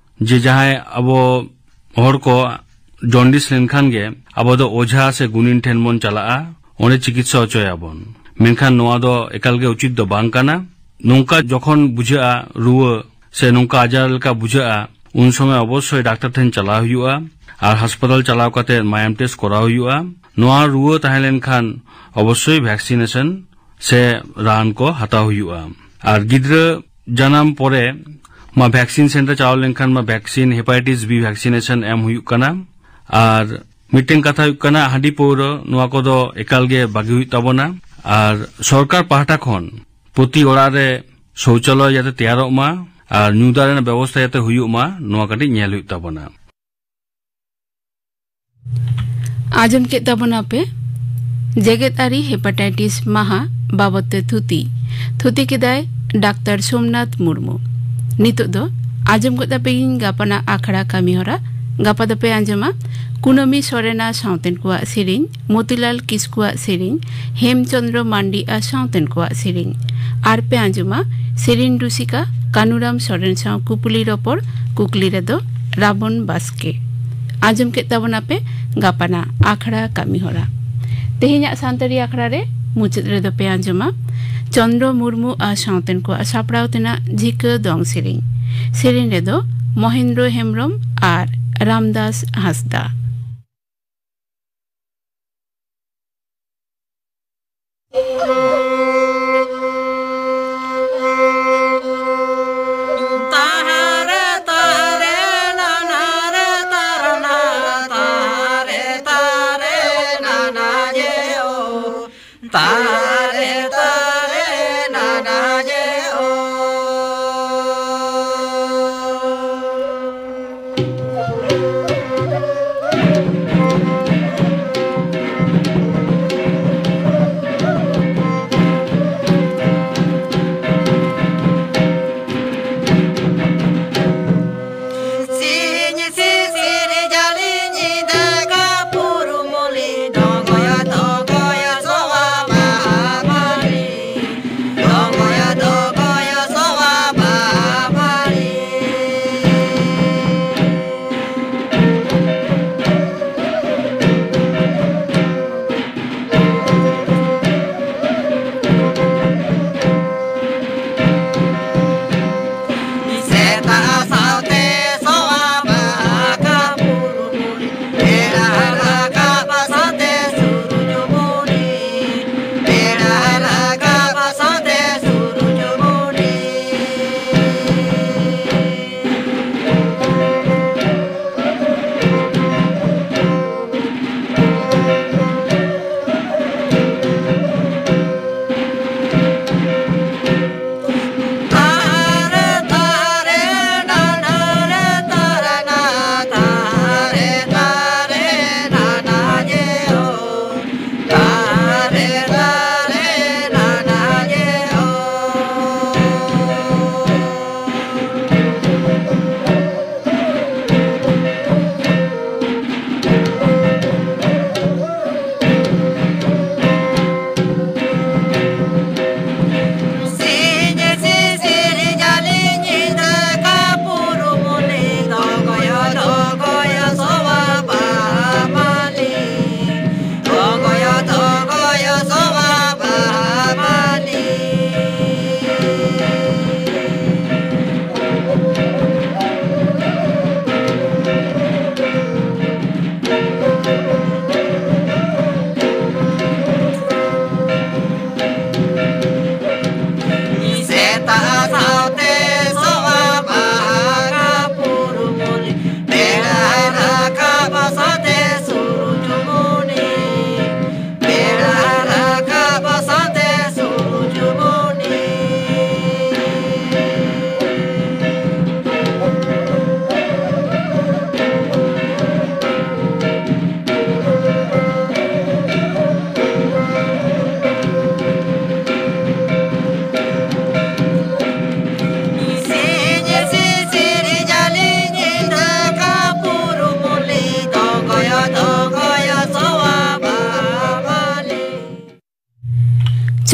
ᱡᱮ ᱡᱟᱦᱟᱸᱭ ᱟᱵᱚ ᱦᱚᱲ ᱠᱚ ᱡᱚᱱᱰᱤᱥ ᱞᱮᱱᱠᱷᱟᱱ ᱜᱮ ᱟᱵᱚ ᱫᱚ ᱚᱡᱷᱟ ᱥᱮ ᱜᱩᱱᱤᱱ ᱴᱷᱮᱱ ᱵᱚᱱ ᱪᱟᱞᱟᱜᱼᱟ, ᱚᱸᱰᱮ ᱪᱤᱠᱤᱛᱥᱟ ᱦᱚᱪᱚᱭᱟᱵᱚᱱ᱾ ᱢᱮᱱᱠᱷᱟᱱ ᱱᱚᱣᱟ ᱫᱚ ᱮᱠᱟᱞ ᱜᱮ ᱩᱪᱤᱛ ᱫᱚ ᱵᱟᱝ ᱠᱟᱱᱟ᱾ ᱱᱚᱝᱠᱟ ᱡᱚᱠᱷᱚᱱ ᱵᱩᱡᱷᱟᱹᱜᱼᱟ ᱨᱩᱣᱟᱹ ᱥᱮ ᱱᱚᱝᱠᱟ ᱟᱡᱟᱨ ᱞᱮᱠᱟ ᱵᱩᱡᱷᱟᱹᱜᱼᱟ, ᱩᱱ ᱥᱚᱢᱚᱭ ᱚᱵᱚᱥᱥᱳᱭ ᱰᱟᱠᱛᱟᱨ ᱴᱷᱮᱱ ᱪᱟᱞᱟᱣ ᱦᱩᱭᱩᱜᱼᱟ ᱟᱨ ᱦᱟᱥᱯᱟᱛᱟᱞ ᱪᱟᱞᱟᱣ ᱠᱟᱛᱮ ᱢᱟᱭᱟᱢ ᱴᱮᱥᱴ ᱠᱚᱨᱟᱣ ᱦᱩᱭᱩᱜᱼᱟ᱾ ᱱᱚᱣᱟ ᱨᱩᱣᱟᱹ ᱛᱟᱦᱮᱸ ᱞᱮᱱᱠᱷᱟᱱ ᱚᱵᱚᱥᱥᱳᱭ ᱵᱷᱮᱠᱥᱤᱱᱮᱥᱚᱱ ᱥᱮ ᱨᱟᱱ ᱠᱚ ᱦᱟᱛᱟᱣ ᱦᱩᱭᱩᱜᱼᱟ᱾ ᱟᱨ ᱜᱤᱫᱽᱨᱟᱹ ᱡᱟᱱᱟᱢ ᱯᱚᱨᱮ ᱢᱟ ᱵᱷᱮᱠᱥᱤᱱ ᱥᱮᱱᱴᱟᱨ ᱪᱟᱞᱟᱣ ᱞᱮᱱᱠᱷᱟᱱ ᱢᱟ ᱵᱷᱮᱠᱥᱤᱱ, ᱦᱮᱯᱟᱴᱟᱭᱴᱤᱥ B ᱵᱷᱮᱠᱥᱤᱱᱮᱥᱚᱱ ᱮᱢ ᱦᱩᱭᱩᱜ ᱠᱟᱱᱟ᱾ ᱟᱨ ᱢᱤᱫᱴᱮᱱ ᱠᱟᱛᱷᱟ ᱦᱩᱭᱩᱜ ᱠᱟᱱᱟ, ᱦᱟᱺᱰᱤ ᱯᱟᱹᱣᱨᱟᱹ ᱱᱚᱣᱟ ᱠᱚᱫᱚ ᱮᱠᱟᱞ ᱜᱮ ᱵᱟᱹᱜᱤ ᱦᱩᱭᱩᱜ ᱛᱟᱵᱚᱱᱟ᱾ ᱟᱨ ᱥᱚᱨᱠᱟᱨ ᱯᱟᱦᱴᱟ ᱠᱷᱚᱱ ᱯᱨᱚᱛᱤ ᱚᱲᱟᱜ ᱨᱮ ᱥᱳᱣᱪᱟᱞᱚᱭ ᱡᱟᱛᱮ ᱛᱮᱭᱟᱨᱚᱜ ᱢᱟ ᱟᱨ ᱧᱩ ᱫᱟᱜ ᱨᱮᱱᱟᱜ ᱵᱮᱵᱚᱥᱛᱷᱟ ᱡᱟᱛᱮ ᱦᱩᱭᱩᱜ ᱢᱟ, ᱱᱚᱣᱟ ᱠᱟᱹᱴᱤᱡ ᱧᱮᱞ ᱦᱩᱭᱩᱜ ᱛᱟᱵᱚᱱᱟ᱾ ᱟᱸᱡᱚᱢ ᱠᱮᱫ ᱛᱟᱵᱚᱱᱟᱯᱮ ᱡᱮᱜᱮᱛ ᱟᱹᱨᱤ ᱦᱮᱯᱟᱴᱟᱭᱴᱤᱥ ᱢᱟᱦᱟ ᱵᱟᱵᱚᱫ ᱛᱮ ᱛᱷᱩᱛᱤ᱾ ᱛᱷᱩᱛᱤ ᱠᱮᱫᱟᱭ ᱰᱟᱠᱛᱟᱨ ᱥᱳᱢᱱᱟᱛᱷ ᱢᱩᱨᱢᱩ᱾ ᱱᱤᱛᱚᱜ ᱫᱚ ᱟᱸᱡᱚᱢ ᱜᱚᱫ ᱟᱯᱮᱭᱤᱧ ᱜᱟᱯᱟᱱᱟᱜ ᱟᱠᱷᱲᱟ ᱠᱟᱹᱢᱤᱦᱚᱨᱟ᱾ ᱜᱟᱯᱟ ᱫᱚᱯᱮ ᱟᱸᱡᱚᱢᱟ ᱠᱩᱱᱟᱹᱢᱤ ᱥᱚᱨᱮᱱᱟ ᱥᱟᱶᱛᱮᱱ ᱠᱚᱣᱟᱜ ᱥᱮᱨᱮᱧ, ᱢᱚᱛᱤᱞᱟᱞ ᱠᱤᱥᱠᱩᱣᱟᱜ ᱥᱮᱨᱮᱧ, ᱦᱮᱢᱪᱚᱸᱫᱽᱨᱚ ᱢᱟᱱᱰᱤ ᱟᱨ ᱥᱟᱶᱛᱮᱱ ᱠᱚᱣᱟᱜ ᱥᱮᱨᱮᱧ᱾ ᱟᱨ ᱯᱮ ᱟᱸᱡᱚᱢᱟ ᱥᱮᱨᱮᱧ ᱨᱩᱥᱤᱠᱟ ᱠᱟᱱᱩᱨᱟᱢ ᱥᱚᱨᱮᱱ ᱥᱟᱶ ᱠᱩᱠᱞᱤ ᱨᱚᱯᱚᱲ, ᱠᱩᱠᱞᱤ ᱨᱮᱫᱚ ᱨᱟᱵᱚᱱ ᱵᱟᱥᱠᱮ᱾ ᱟᱸᱡᱚᱢ ᱠᱮᱫ ᱛᱟᱵᱚᱱᱟᱯᱮ ᱜᱟᱯᱟᱱᱟᱜ ᱟᱠᱷᱲᱟ ᱠᱟᱹᱢᱤᱦᱚᱨᱟ᱾ ᱛᱮᱦᱮᱧᱟᱜ ᱥᱟᱱᱛᱟᱲᱤ ᱟᱠᱷᱲᱟ ᱨᱮ ᱢᱩᱪᱟᱹᱫ ᱨᱮᱫᱚ ᱯᱮ ᱟᱸᱡᱚᱢᱟ ᱪᱚᱱᱫᱽᱨᱚ ᱢᱩᱨᱢᱩ ᱟᱨ ᱥᱟᱶᱛᱮᱱ ᱠᱚᱣᱟᱜ ᱥᱟᱯᱲᱟᱣ ᱛᱮᱱᱟᱜ ᱡᱷᱤᱠᱟᱹ ᱫᱚᱝ ᱥᱮᱨᱮᱧ᱾ ᱥᱮᱨᱮᱧ ᱨᱮᱫᱚ ᱢᱚᱦᱮᱱᱫᱨᱚ ᱦᱮᱢᱵᱽᱨᱚᱢ ᱟᱨ ᱨᱟᱢᱫᱟᱥ ᱦᱟᱸᱥᱫᱟ᱾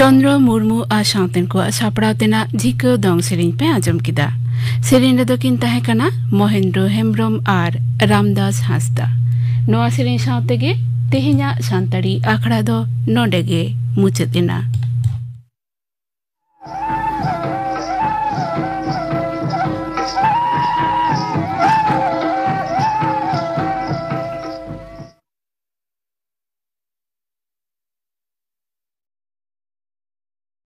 ᱪᱚᱱᱫᱨᱚ ᱢᱩᱨᱢᱩ ᱟᱨ ᱥᱟᱶᱛᱮᱱ ᱠᱚᱣᱟᱜ ᱥᱟᱯᱲᱟᱣ ᱛᱮᱱᱟᱜ ᱡᱷᱤᱠᱟᱹᱣ ᱫᱚᱝ ᱥᱮᱨᱮᱧ ᱯᱮ ᱟᱸᱡᱚᱢ ᱠᱮᱫᱟ᱾ ᱥᱮᱨᱮᱧ ᱨᱮᱫᱚ ᱠᱤᱱ ᱛᱟᱦᱮᱸ ᱠᱟᱱᱟ ᱢᱚᱦᱮᱱᱫᱨᱚ ᱦᱮᱢᱵᱨᱚᱢ ᱟᱨ ᱨᱟᱢᱫᱟᱥ ᱦᱟᱸᱥᱫᱟ᱾ ᱱᱚᱣᱟ ᱥᱮᱨᱮᱧ ᱥᱟᱶ ᱛᱮᱜᱮ ᱛᱮᱦᱮᱧᱟᱜ ᱥᱟᱱᱛᱟᱲᱤ ᱟᱠᱷᱲᱟ ᱫᱚ ᱱᱚᱰᱮ ᱜᱮ ᱢᱩᱪᱟᱹᱫ ᱮᱱᱟ᱾